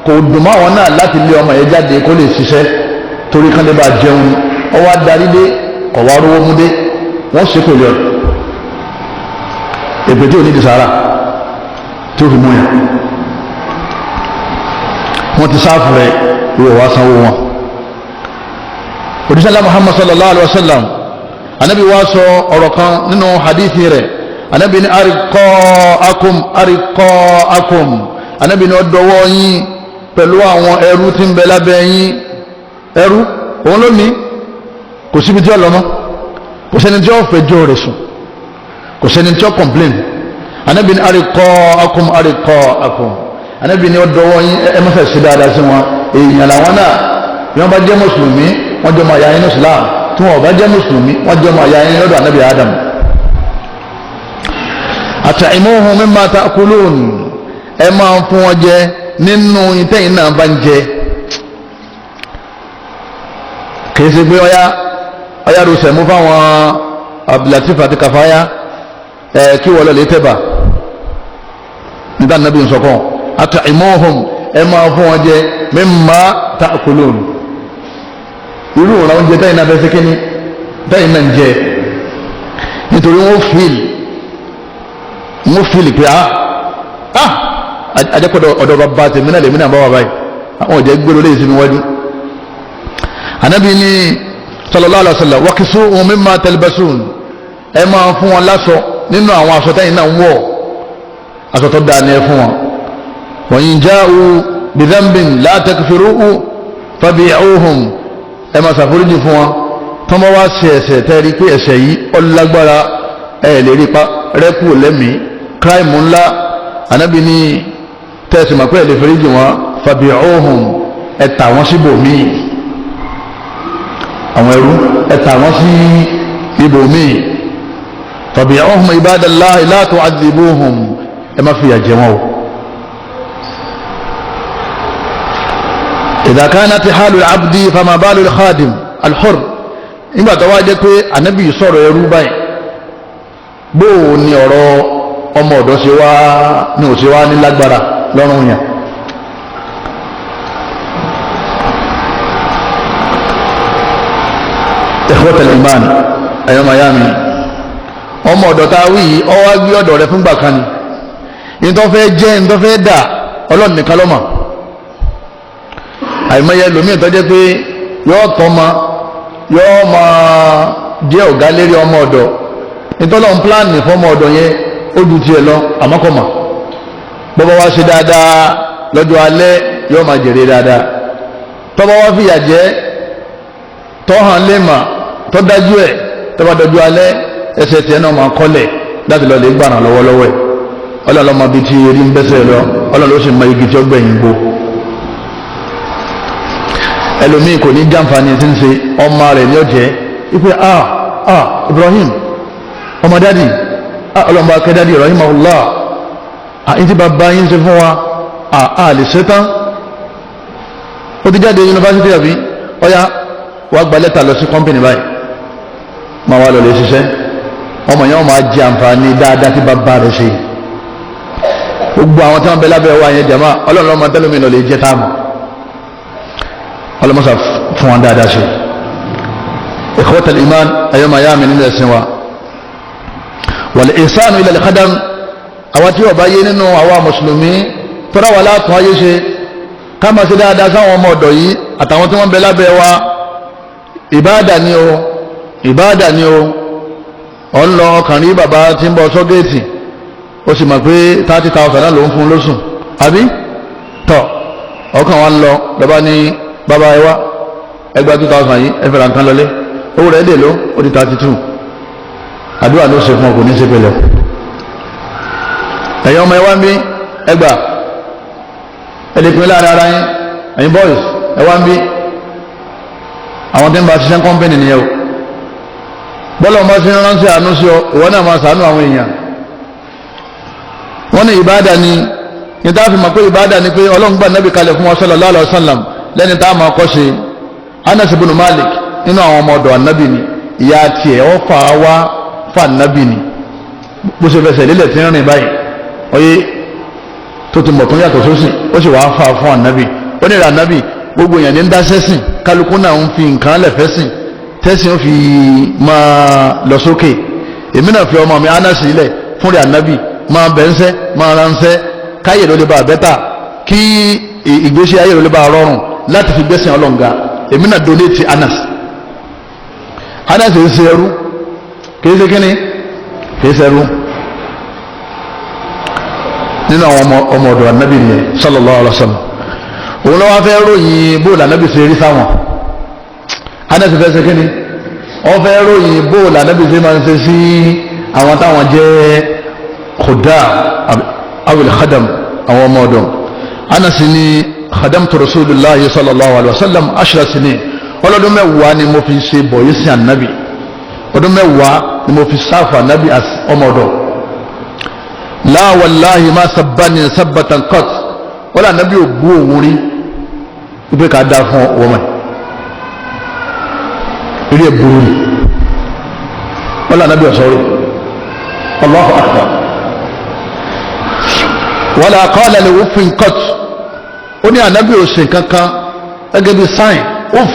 kò dùn mọ́ àwọn náà láti lé ọmọ yẹn jáde kó lè ṣiṣẹ́, torí kán lè bá jẹun. Ọwọ́ adarí dé, kọ̀ wá rówó mú dé, wọ́n ṣépè lé ọ. Èpè tí ò ní di sàárà tí ó fi mú yàn, wọ́n ti sáfù rẹ̀, ìwọ̀ wá sanwó wọn. Òdìsálà Muhammad sallallahu alaihi wa sallam, anabi wa sọ ọ̀rọ̀ kan nínú hadithi rẹ̀. Anabi ní ariqaakum ariqaakum, anabi ní ọdọwọ́ yín pẹ̀lú àwọn ẹrú tí ń bẹ lábẹ́ yín. Ẹrú òun ló ní, kò síbi tí ó lọ mọ́, kò sẹ́ni tí ó fẹjọ́ rẹ̀ sùn, kò sẹ́ni tí ó complain. Anabi ní ariqaakum ariqaakum, anabi ní ọdọwọ́ yín, ẹ má fẹ́ ṣe dáadáa sí wọn. Èèyàn làwọn náà, bí wọ́n bá jẹ́ mùsùlùmí, wọ́n jẹ́ ọmọ àyà yín ní Islam. Tí wọ́n bá jẹ́ mùsùlùmí, wọ́n jẹ́ ọmọ àyà yín lọ́dọ̀ anabi Adam. At'imuhum mimma ta'kulun, ẹ máa ń fún wọn jẹ nínú ìtẹ́yìn náà bá ń jẹ. Kìí ṣe pé ọyá ọyá rúṣẹ̀ mú fáwọn Abdulatif àti Kàfáyà ẹ kí wọ́n lọ lè tẹ̀bà nígbà nàbí nsọ̀kan. At'imuhum, ẹ máa fún wọn jẹ mimma ta'kulun, irú ìran oúnjẹ tẹ́yìn náà fẹ́ sí kíní tẹ́yìn náà ń jẹ, nítorí wọ́n fíìlì pé ajẹ́pọ̀dọ̀ ọ̀dọ̀ bàbá tèmi náà lèmi náà bá wà báyìí, àwọn ọ̀jẹ̀ gbèrò lè sinmi wájú. Ànábì ní sallallahu alaihi wasallam wakisuhum mimma talbasun, ẹ máa fún wọn láṣọ nínú àwọn aṣọ tẹ́yìn náà ń wọ̀, aṣọ tó dáa ni ẹ fún wọn. Wa in ja'u bidhanbin la takfiruhu fabi'uhum, ẹ máa ṣàforíjì fún wọn. Tọ́mọ wá ṣe ẹ̀ṣẹ̀ tẹ́rí pé ẹ̀ṣẹ̀ yìí ọlágbára, ẹ lè rí pa rẹ́kù lẹ́mìí kíráìmù ńlá, Ànábì ní tẹ́sí ma pé ẹ lè foríjì wọn, fabi'uhum, ẹ tà wọ́n síbòmíì, àwọn ẹrú ẹ tà wọ́n sí ibòmíì. Fabi'uhum ibadallahi la tu'adhibuhum, ẹ má fìyà jẹ wọn o. Idha kanat halu al-abdi fama balu al-khadim al-hurr, nígbà tó wá jẹ́ pé Ànábì sọ̀rọ̀ ẹrú báyìí, bóò ni ọ̀rọ̀ ọmọ ọ̀dọ́ ṣe wá ní òṣè wá ní lágbára lọ́rùn yàn. Ikhwatal iman, ẹ̀yọ́ mayami, ọmọ ọ̀dọ̀ tá a wí yìí, ó wá gbé ọ̀dọ̀ rẹ fúngbà kan ni. Ntọ́fẹ́ jẹ́ ntọ́fẹ́ dà, Ọlọ́run nìkan ló mọ̀. Àìmọye lómi tó jẹ́ pé yóò tọ́ ma, yóò máa jẹ́ ọ̀gá lérí ọmọ ọ̀dọ̀. Ntọ́lọ́run pílánì fọmọ ọ̀dọ̀ yẹn ó ju tiẹ̀ lọ, àmọ́kọ̀mọ̀ bọ́bá wá ṣe dáadáa lọ́jọ́ alẹ́, yóò máa jèrè dáadáa. Tọ́ba wá fìyà jẹ́, tọ́hàn lè mà tọ́ dájú ẹ̀, tọ́ba dọ́jú alẹ́, ẹsẹ̀ tiẹ̀ náà máa kọ́lẹ̀ láti lọ́ọ́ lè gbàràn lọ́wọ́lọ́wọ́ ẹ̀. Ọlọ́run ọmọ bíi ti eré ń bẹ́sẹ̀ lọ, Ọlọ́run ló sì mọ igi tí ó gbẹ̀yìn gbó. Ẹlòmíì kò ní jàǹfààní tí ń ṣe ọmọ rẹ̀ ní ọ̀jẹ́ ipe ah ah Ibrahim ọmọ dádì, ah ọlọ́mọ akẹ́ dádì Ibrahim Allah, ah ní ti bàbá yín ṣe fún wa, ah ah lè ṣe tán. Ó ti jáde yunifásitì àbí, ọ̀ya wàá gba lẹ́tà lọ sí kọ́mpìnì báyìí, máa wá lọ lè ṣiṣẹ́. Ọmọ yẹn wọ́n máa jẹ àǹfààní dáadáa tí bàbá rẹ̀ ṣe. Gbogbo àwọn tí wọ́n bẹ lábẹ́ wa yẹn jama, Ọlọ́run lọ́mọ tẹ́lómi lọ lè jẹ́ táàmù. Ọlọ́mọsà fún wọn dáadáa ṣe. Ikhwatal iman, ayọ́mọ ayá mi nínú ẹ̀sìn wa, wal ihsanu ila al-khadam. Àwọn tí wọ́n bá yé nínú àwa mùsùlùmí tọ́ra wà látún ayé ṣe, ká máa ṣe dáadáa sáwọn ọmọ ọ̀dọ̀ yìí àtàwọn tí wọ́n bẹ lábẹ́ wa. Ìbáàdà ni o, ìbáàdà ni o. Ọ̀ ń lọ ọkàn rí bàbá tí ń bọ sọ́gẹ́ẹ̀tì, ó sì mọ̀ pé 30,000 náà ló ń fún lóṣù àbí. Tọ̀ ọkàn wa ń lọ lọ́ba ní bàbá ẹ wá, ẹgbàá 2,000 yìí, ẹ fẹ́ra nǹkan lọlé. Owó rẹ̀ dè ló ó di 32. Àdúrà ló ṣe fún ọ, kò ní ṣe pẹ̀lẹ́. Ẹ̀yin ọmọ ẹ wá ń bí, ẹgbàá ẹ lè pín láàrin ara yín. Ẹ̀yin boys ẹ wá ń bí, àwọn tí ń bá ṣiṣẹ́ kọ́mpìnì nìyẹn o. Bọ́lá ọmọ sí ránṣẹ́ àánú sí ọ, ìwọ náà máa ṣàánú àwọn èèyàn. Wọ́n ní ìbáàdà ni ní tá a fi mọ̀ pé ìbáàdà ni pé Ọlọ́run gbà nábì kalẹ̀ fún wa sallallahu alaihi wasallam lẹ́ni tá a máa kọ́ ṣe. Anas ibn Malik nínú àwọn ọmọ ọ̀dọ̀ ànábì ni. Ìyá tiẹ̀ ó fà á wá fà ànábì ni. Bó ṣe fẹsẹ̀ lílẹ̀ tí ń rìn báyìí, ọyẹ tó ti mọ̀ tó yàtọ̀ sósì, ó sì wàá fà á fún ànábì. Ó ní ìrà ànábì, gbogbo èèyàn ní ń dá sẹ́sìn, kálukú náà ń fi nǹkan lẹ̀ fẹ́sìn, tẹ́sìn ó fi máa lọ sókè. Èmi náà fi ọmọ mi Anas ilẹ̀ fún rẹ̀ ànábì, máa bẹ̀ ń sẹ́, máa ránṣẹ́, káyè ló lè bá bẹ́tà, kí ìgbésí ayé ló lè bá rọrùn láti fi gbẹ́sìn ọlọ́ǹga. Èmi náà donate Anas. Anas ń ṣe ẹrú, kìí ṣe kíni, kìí ṣe ẹrú. Nínú àwọn ọmọ ọ̀dọ̀ ànábì nìyẹn sallallahu alaihi wasallam. Òun lọ́wọ́ fẹ́ ròyìn bóòlù ànábì ṣe rí sáwọn. Anas fẹ́ ṣe kíni, wọ́n fẹ́ ròyìn bóòlù ànábì ṣe máa ń ṣe sí àwọn táwọn jẹ́ khuda awil khadam, àwọn ọmọ ọ̀dọ̀. Anas ni khadamtu Rasulullahi sallallahu alaihi wasallam ashra sinin. Ọlọ́dún 10 ni mo fi ṣe bọ̀yì sí ànábì, ọdún 10 ni mo fi sáfù ànábì ọmọ ọ̀dọ̀. La wallahi ma sabbani sabbatan qat. Wọ́n lé ànábì ò bú òun rí wípé ká dá fún ọmọ ẹ̀ eré ẹ̀ burú ni. Wọ́n lé ànábì ọ̀sọ́rọ̀. Allahu akbar. Wala qala li uffin qat. Ó ní ànábì ò ṣe kankan gẹ́gẹ́ bí sign uff,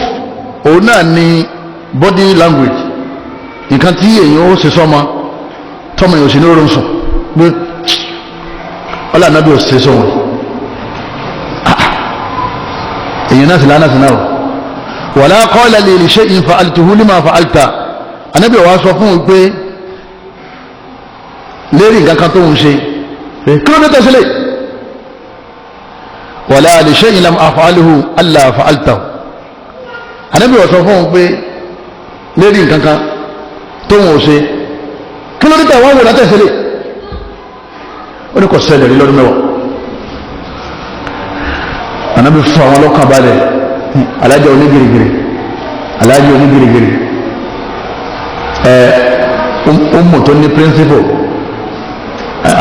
òun náà ni body language, nǹkan tí èèyàn ó ṣe sọ́mọ tọ́mọ èèyàn ò sì ní oorun sùn pé ọlọ́ ànábì ò ṣe sọ́wọ́n. Èèyàn náà sì lánàá sí náà. Wala qala li shay'in fa'altuhu lima fa'alta. Ànábì wa sọ fún un pé lérí nǹkan kan tó ń ṣe, kí ló dé tẹ̀sílẹ̀. Wala li shay'in lam af'alhu alla fa'altahu. Ànábì wa sọ fún un pé lérí nǹkan kan tó ń ṣe, kí ló dé tẹ̀ wọ́n wò látẹ̀sílẹ̀. Ó ní kò ṣẹlẹ̀ rí lọ́dún 10. Ànábì fún àwọn ọlọ́kàn balẹ̀. Alájà onígirigiri, alájà onígirigiri, ẹ ọmọ tó ní principle,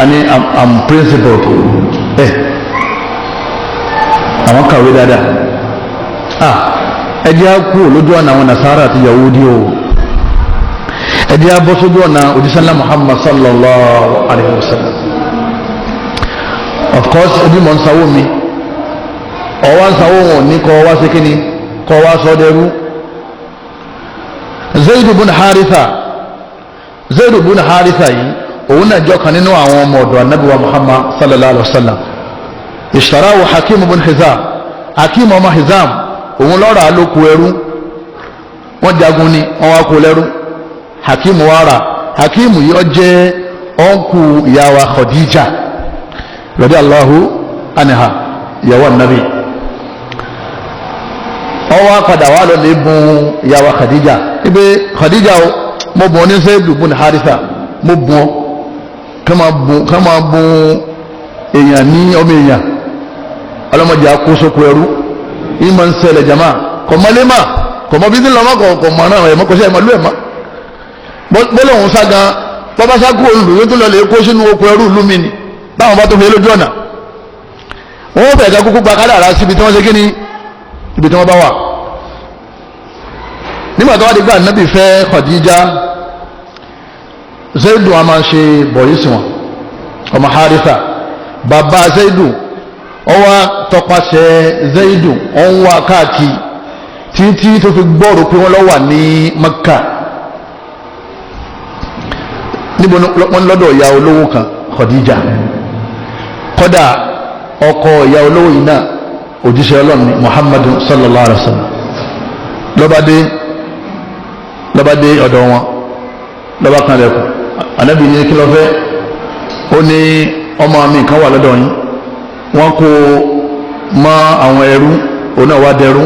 àní am principled. Ẹ àwọn kàwé dáadáa. Ah, ẹ jẹ́ á kú lójú ọ̀nà àwọn Nasara àti Yahudi o. Ẹ jẹ́ á bọ́ sójú ọ̀nà òjísánlá Muhammad sallallahu alayhi wa sallam. Of course, ẹbí mọ̀ ń sanwó mi, ọwọ́ ń sanwó wọn ní kọ́ wá sí kíni, kọ́ wá sọ dẹrú. Zayd ibn Haritha, Zayd ibn Haritha yìí Òun náà jọ kan nínú àwọn ọmọ ọ̀dọ̀ anabi wa Muhammad sallallahu alaihi wa sallam. Ishtarahu Hakim ibn Hizam. Hakim ọmọ Hizam òun lọ́ra ló kó ẹrú. Wọ́n jagun ni wọ́n wá kó lẹ́rú. Hakim wá rà. Hakim yìí ó jẹ́ ọ̀nkù ìyá wa Khadija radiyallahu anha, ìyàwó anabi. Ó wá padà wà lọ lè bùn ìyá wa Khadija ibi Khadija o, mo bùn ní Zaidu bùn Haritha, mo bùn ọ. Ká máa bùn èèyàn ní ọmọ èèyàn, ọlọ́mọdé akóso ẹrú. Yìí máa ń ṣẹlẹ̀ jama kọ̀mọ́lé mà kọ̀mọ́ bí nílò ọmọ kọ̀mọ́ náà ẹ̀mọ́ kọ́sẹ́ ẹ̀mọ́ lú ẹ̀mọ́ bọ́lá òun sá gan bọ́bá sá kú olù yóò tún lọ lè kó sínú oko ẹrú ìlú mi ni báwọn bá tó fi lójú ọ̀nà wọn fẹ̀ẹ́ ká kúkú gba kádàrá síbi tí wọ́n ṣe kíni, ibi tí wọ́n bá wà. Nígbà tó wá di gbà nábì fẹ́ Khadija, Zaidu a máa ṣe bọ̀yì sí wọn, ọmọ Haritha. Bàbá Zaidu ó wá tọpasẹ̀ Zaidu, ó ń wá káàkiri títí tó fi gbọ́rò pé wọ́n lọ wà ní Makka. Níbo wọ́n lọ́dọ̀ ìyá olówó kan Khadija. Kódà ọkọ ìyá olówó yìí náà òjíṣẹ́ Ọlọ́run ni Muhammadu sallallahu alaihi wa sallam. Lọ́ba dé ọ̀dọ̀ wọn, lọ́ba kan lẹ́kùn. Ànábì ní kí ló fẹ́? Ó ní ọmọ mi kan wà lọ́dọ̀ yín, wọ́n kó mọ́ àwọn ẹrú, òun náà wá dẹrú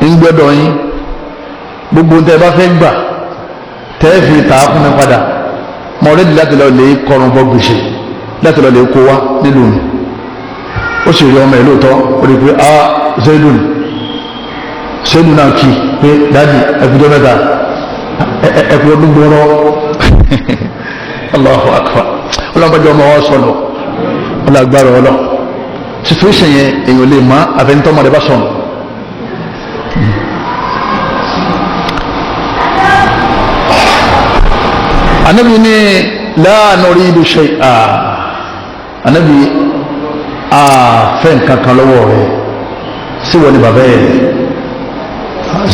ń gbọ́dọ̀ yín. Gbogbo tẹ́ bá fẹ́ gbà tẹ́ fi tà á fún mi padà, mọ rẹ́dí láti lọ lè kọrùn bọ́ gbèsè láti lọ lè kó wá nílùú mi. Ó sì rí ọmọ ẹ̀ lóòótọ́, ó rí pé a Zaidun Zaidun náà kì í pé dáàdi ẹkùjọ mẹ́ta, ẹkù ọdún gbọ́rọ́. Allahu akbar. Ọlọ́mọdé ọmọ wa sọnù ọlọ́gbàrá ọlọ́ situation yẹn èèyàn lè má àfẹnitọ́mọdé bá sọnù. Anabi ni la nuridu shay'a. Anabi a fẹ́ nǹkan kan lọ́wọ́ rẹ̀, sí wọ́n ní bàbá yẹn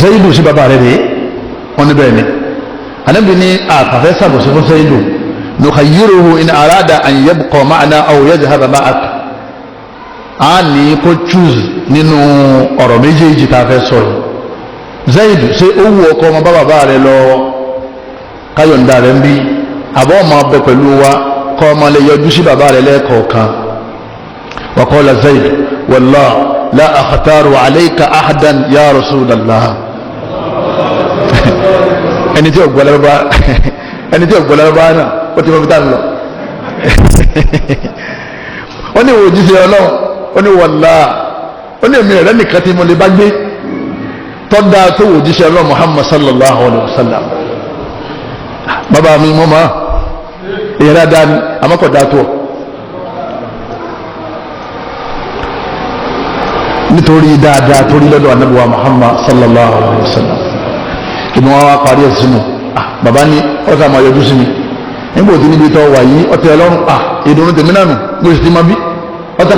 Zayidu, sí bàbá rẹ̀ de wọ́n ní bẹ́ẹ̀ ni. Anabi ni a kàfẹ́ sàbòsí fún Zayidu, nukhayiruhu in arada an yabqa ma'ana aw yadhhaba ma'ak. A ní kó choose nínú ọ̀rọ̀ méjèèjì tá a fẹ́ sọ yìí. Zayidu, ṣé ó wù ọkọ ọmọ bá bàbá rẹ̀ lọ káyọ̀ǹda rẹ̀ ń bí, àbọ̀ ọmọ abẹ pẹ̀lú wa kọ́ ọmọ lè yọjú sí bàbá rẹ̀ lẹ́ẹ̀kọ̀ọ̀kan? Wa qala Zayd wallah la akhtaru alayka ahadan ya Rasulallah. Ẹni tí ò gbọ́ lárúbá, ẹni tí ò gbọ́ lárúbá náà ó ti mọ bí tá a lọ. Ó ní òjíṣẹ́ Ọlọ́run, ó ní wallah, ó ní èmi rẹ̀ nìkan tí mo lè bá gbé tọ́ da tó òjíṣẹ́ Ọlọ́run Muhammad sallallahu alayhi wa sallam. Bàbá mi mọ́ máa èyàn dáadáa ni, àmọ́ kò dáa tó ọ. Nítorí dáadáa torí lọ́dọ̀ anábíwá Muhammad sallallahu alayhi wa sallam, ìmọ̀ wa parí ẹ̀ sínú. Bàbá ní ọ̀sán àmọ́ yọjú sí mi nígbà tí níbi tó wà yìí ọtẹ ọlọ́run, ìdùnnú tèmi náà nù, mo sì ti máa bí ọtẹ.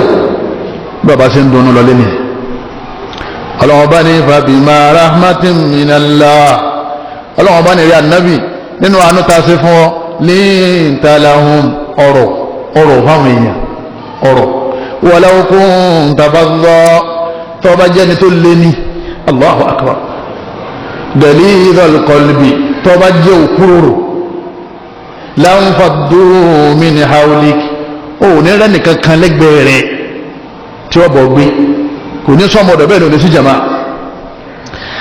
Bàbá ṣe ń dunnú lọ lẹ́nu. Ọlọ́wọ́n bá ní fabima rahmatin minallah. Ọlọ́wọ́n bá ní rí ànábì nínú àánú tá a ṣe fún ọ ní ìtàláhùn ọ̀rọ̀ ọ̀rọ̀ fáwọn èèyàn ọ̀rọ̀ walau kunta fadda, tó bá jẹ́ni tó lé ní Allahu akbar galidhal qalbi, tó bá jẹ́ òkúròrò lanfaddu min hawlik, ó ní rẹ́ nìkan kan lẹ́gbẹ̀ẹ́ rẹ̀ tí ó bọ̀ gbé, kò ní sọmọdọ̀ bẹ́ẹ̀ ló ní sí jama.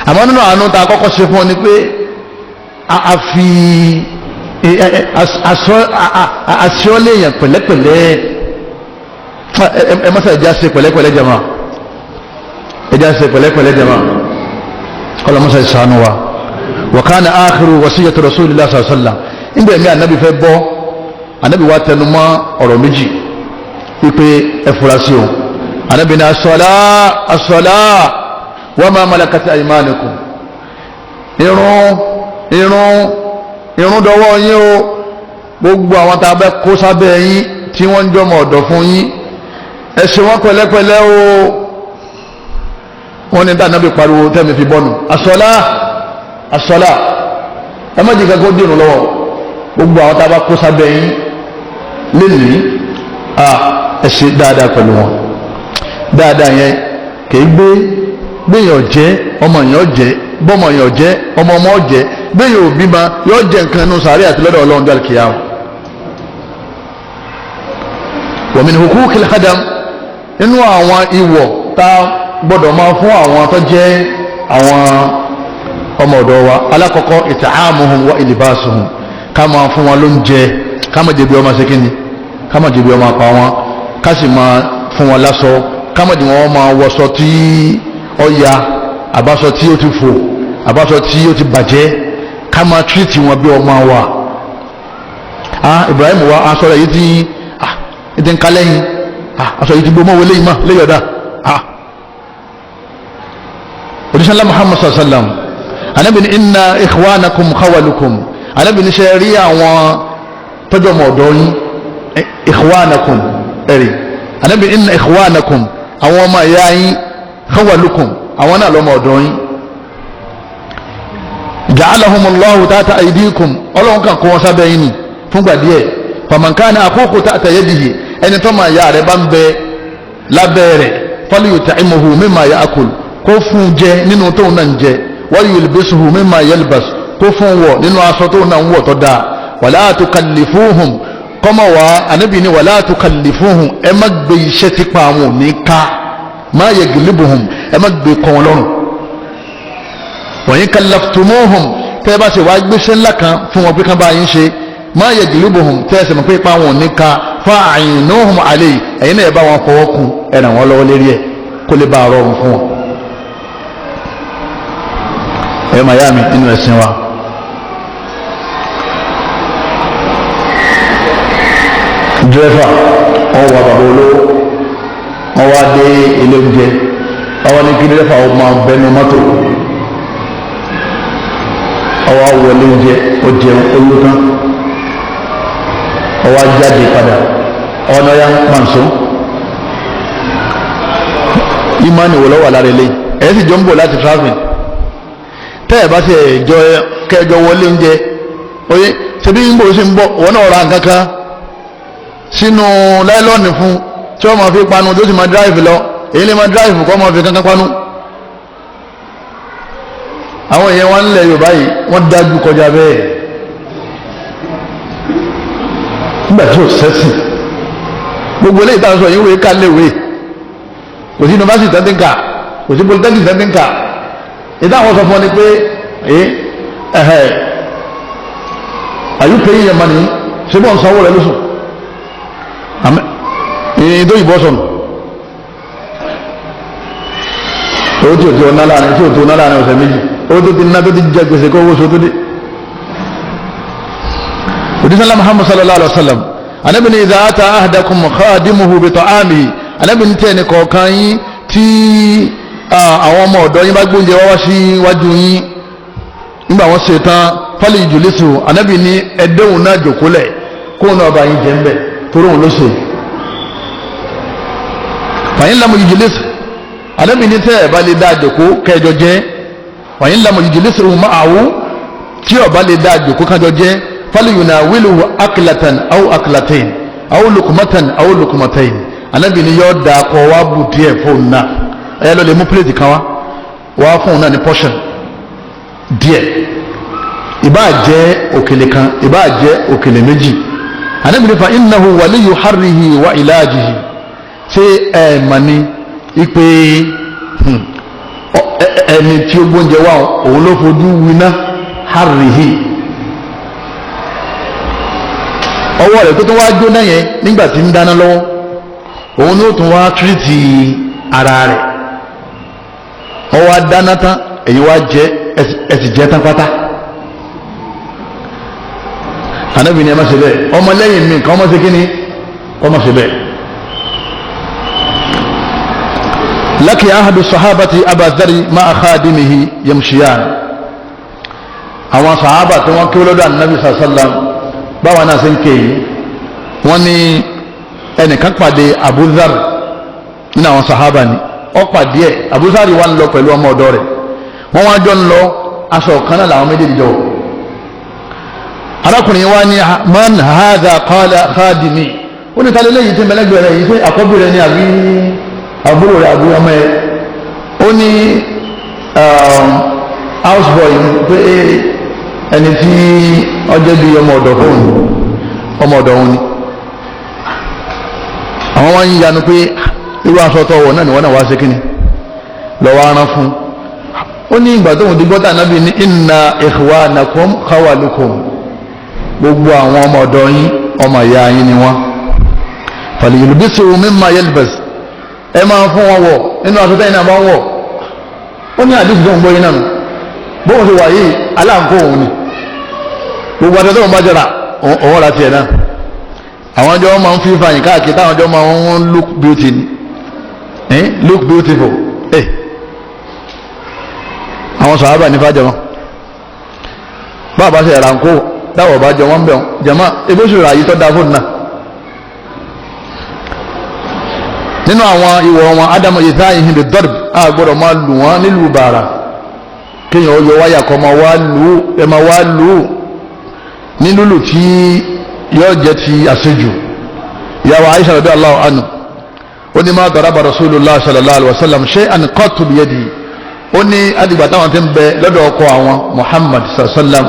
Àmọ́ nínú àánú tá a kọ́kọ́ ṣe fún ọ ni pé a fi aṣọ́léèyàn pẹ̀lẹ́pẹ̀lẹ́. Ẹ mọ́sá ẹja ṣe pẹ̀lẹ́pẹ̀lẹ́ jama, ẹja ṣe pẹ̀lẹ́pẹ̀lẹ́ jama, ọlọ́mọsá ìṣàánú wa. Wa kana akhiru wasiyyati rasulillah sallallahu alaihi wasallam. Nígbà èmi ànábì fẹ́ bọ́, ànábì wa tẹnu mọ́ ọ̀rọ̀ méjì wípé ẹ fura sí o. Ànábì ní as-salah as-salah wa ma malakat aymanukum. Irun irun irun dọwọ́ yín o. Gbogbo àwọn tá a bẹ kó sábẹ́ yín tí wọ́n ń jọmọ ọ̀dọ̀ fún yín, ẹ ṣe wọ́n pẹ̀lẹ́pẹ̀lẹ́ o. Wọ́n ní dáná bí pariwo tẹ́mi fi bọ́nu asọ́lá asọ́lá, ẹ má jìkà kó dìrún lọ́wọ́. Gbogbo àwọn tá a bá kó sábẹ́ yín lénìí, ẹ ṣe dáadáa pẹ̀lú wọn. Dáadáa yẹn kìí gbé gbéyàn jẹ, ọmọ yẹn jẹ, bọ́mọ yẹn jẹ, ọmọ ọmọ jẹ, gbéyàn òbí ma yọ jẹ nǹkan inú sàárẹ̀ àti lọ́dọ̀ Ọlọ́run jọ àlùkìyà o. Wa min huquqil khadam, inú àwọn ìwọ̀ tá a gbọ́dọ̀ máa fún àwọn tó jẹ́ àwọn ọmọ ọ̀dọ́ wa, alákọ̀ọ́kọ́ it'amuhum wa ilbasuhum, ká máa fún wọn lóúnjẹ, ká má jẹ̀bi ọmọ ṣe kíni, ká má jẹ̀bi ọmọ apá wọn, ká sì máa fún wọn láṣọ, ká má jẹ́ wọn máa wọṣọ tí ó ya, àbáṣọ tí ó ti fò, àbáṣọ tí ó ti bàjẹ́, ká máa tírìtì wọn bí ọmọ wa. Ibrahim wa aṣọ rẹ̀ yìí ti ti ń kalẹ́ yìí, aṣọ yìí ti gbó mọ́wé léyìí mọ́ léyìí ọ̀dà. Òjíṣẹ́ Muhammad sallallahu alaihi wa sallam, Ànábì ní inna ikhwanakum khawalukum, Ànábì ní ṣe rí àwọn tọ́jú ọmọ ọ̀dọ́ yín, ikhwanakum, ẹ̀rí Ànábì ní inna ikhwanakum, àwọn ọmọ ìyá yín, khawalukum, àwọn náà lọ́mọ ọ̀dọ́ yín. Ja'alahumullahu tahta aydikum, Ọlọ́run kan kó wọn sábẹ́ yín ni fúngbà díẹ̀. Faman kana akhuhu tahta yadihi, ẹni tó máa ya rẹ̀ bá ń bẹ lábẹ́ rẹ̀, falyut'imuhu mimma ya'kul, kó fún jẹ nínú tóun náà ń jẹ, wa yulbisuhu mimma yalbas, kó fún wọ̀ nínú aṣọ tóun náà ń wọ̀ tó dáa. Wala tukallifuhum, kọ́mọ̀ wá Ànábì ní wala tukallifuhum, ẹ má gbé iṣẹ́ tipa àwọn òní ká, ma yaglibuhum, ẹ má gbé kọ́ wọn lọ́rùn. Wa in kallaftumuhum, tẹ́ ẹ bá ṣe wá gbéṣẹ́ ńlá kan fún wọn pé kán bá yín ṣe, ma yaglibuhum, tẹ́ ẹ sì mọ̀ pé ipa wọn ò ní ká, fa'ainuhum alayhi, ẹ̀yin náà ẹ bá wọn fọwọ́ kun, ẹ ràn wọ́n lọ́wọ́ lérí ẹ̀ kó lè bá a rọrùn fún wọn. Ẹ máa yá mi nínú ẹ̀sìn wa. Dírẹ́fà wọn wà bàbá olówó, wọn wá dé ilé oúnjẹ, wọn ní kí dírẹ́fà wọn máa bẹnu mọ́tò, ọwọ́ wọlé oúnjẹ, ó jẹun ó yó tán, ọwọ́ jáde padà, ọ̀nà ya pàǹsó. Ìmánì wò lọ́wọ́ lára eléyìí? Ẹ̀ sì jọ ń bọ̀ láti travel, tẹ́ ẹ̀ bá ṣe ẹ̀jọ kẹjọ wọlé oúnjẹ, oye ṣebí ń bò ṣe ń bọ̀, wọn náà ra nǹkan kan sínú láìlọ́ọ̀nì fún tí wọ́n máa fi panu tó sì máa dráìfì lọ. Èyí lè máa dráìfì kọ́ máa fi kankan panu. Àwọn èèyàn wọn ń lẹ̀ Yorùbá yìí, wọ́n dájú kọjá bẹ́ẹ̀ nígbà tí ò sẹ́sìn. Gbogbo eléyìí táwọn sọ yìí wòye ká léwé, kò sí yunifásitì tẹ́tí ń kà, kò sí polytechnic tẹ́tí ń kà. Ìdá àwọn sọ fún ọ ni pé ẹ̀hẹ̀, are you paying your money? Ṣé bọ́ọ̀ ń sanwó rẹ lóṣù? Ìyìn tó yìnbọn sọnù, owó tí o ti ọ̀nà láàrin tí o tó ọ̀nà láàrin ọ̀sẹ̀ méjì, owó tó ti ná tó ti jẹ gbèsè kó owó so tó dé. Òdìsánlá Muhammad sallallahu alaihi wa sallam, Ànábì ní idha ata ahadakum khadimuhu bi ta'amihi, Ànábì ní tẹ́ni kọ̀ọ̀kan yín tí àwọn ọmọ ọ̀dọ́ yín bá gbóúnjẹ wá wá sí iwájú yín, nígbà wọ́n ṣe tán, falyujlisu, Ànábì ní ẹ̀dẹ́hùn náà jòkólẹ̀ kóun náà bá yín jẹ́ ń bẹ̀ torí òun ló ṣe. Fa in lam yujlis, Ànábì ní tẹ́ ẹ̀ bá lè dá jòkó kẹjọ jẹ́, fa in lam yujlisu ma'ahu, tí ó bá lè dá jòkó kájọ jẹ́, falyunawiluhu aklatan aw aklatayn aw lukumatan aw lukumatayn, Ànábì ní yóò da kọ wá bù díẹ̀ fóun náà, ẹ̀yà ló lè mú pílẹ̀tì kan wá wá fóun náà ní portion díẹ̀, ìbáà jẹ́ òkèlè kan, ìbáà jẹ́ òkèlè méjì. Ànábì ní fa innahu waliyu harrihi wa ilajihi, ṣé ẹ mà ní ipe ẹni tí ó gbóúnjẹ wá òun ló fojú winá harrihi, ọwọ́ rẹ̀ tó tún wá jóná yẹn nígbà tí ń dáná lọ́wọ́, òun ló tún wá tírìtì ara rẹ̀, ọwọ́ adáná tán, èyí wá jẹ, ẹ sì jẹ tán pátá. Ànábì ni ẹ má ṣe bẹ́ẹ̀, ọmọlẹ́yìn mi kan ọmọ ṣe kíni, ọmọ ṣe bẹ́ẹ̀. Laki ahadu sahabati abazari ma'a khadimihi yamshiyan, àwọn sahaba tí wọ́n kí lọ́dọ̀ Ànábì sallam, báwa náà ṣe ń ké yìí, wọ́n ní ẹnìkan pàdé Abuzar nínú àwọn sahaba ni ó pàdé ẹ̀. Abuzar wà ń lọ pẹ̀lú ọmọ ọ̀dọ́ rẹ̀, wọ́n wá jọ ń lọ, aṣọ kan náà làwọn méjèèjì jọ. Arákùnrin wa ní man hadha qala khadimi, ó ní talẹ́ lẹ́yìn tí mẹlẹ́gbẹ̀ẹ́ rẹ̀ yìí, ṣé àkọ́bí rẹ̀ ni àbí àbúrò rẹ̀ àbí ọmọ ẹ̀? Ó ní house boy ni, pé ẹni tí ọjọ́ bíi ọmọ ọ̀dọ̀ fóun, ọmọ ọ̀dọ̀ òun ni. Àwọn wá ń yanu pé irú aṣọ tó wọ̀ náà ni wọ́n náà wá ṣe kíni lọ́wọ́ aràn fún. Ó ní ìgbà tóun ti gbọ́tà nábì ní inna ikhwanakum khawalukum, gbogbo àwọn ọmọ ọ̀dọ̀ yín ọmọ ìyá yín ni wọ́n, falyulbisu mimma yalbas, ẹ máa fún wọn wọ̀ nínú aṣọ tẹ́yìn náà bá ń wọ̀. Ó ní àdìsí tó ń gbọ́ yín náà nù, bóun ti wà yìí aláǹkó òun ni, gbogbo aṣọ tóun bá jọra òun ra tiẹ̀ náà. Àwọn ọjọ́ máa ń fi fàyìn káàkiri, táwọn ọjọ́ máa ń look beauty ni, look beautiful. Àwọn sàhábà ní fàjọmọ́ báwa bá ṣe ẹ̀rànkó dáwọ̀ bá jọ wọ́n bẹ̀ wọ́n jẹ̀mọ́ ebi oṣù rà yìí tó da fóònù náà. Nínú àwọn ìwọ̀ wọn, ádámù ìta ìhìn bí dọ́rb, a gbọ́dọ̀ máa lù wọ́n nílùú bàrà, kéèyàn yọ wáyà kọ́ máa wá lù ú, ẹ máa wá lù ú ní lùlù tí yóò jẹ́ ti àṣejù. Ìyàwó Aisha radiyallahu anhu ó ní ma daraba Rasulullah sallallahu alaihi wasallam shay'an qattu biyadihi, ó ní àdìgbà táwọn ti ń bẹ lọ́dọ̀ ọkọ àwọn Muhammad sallam,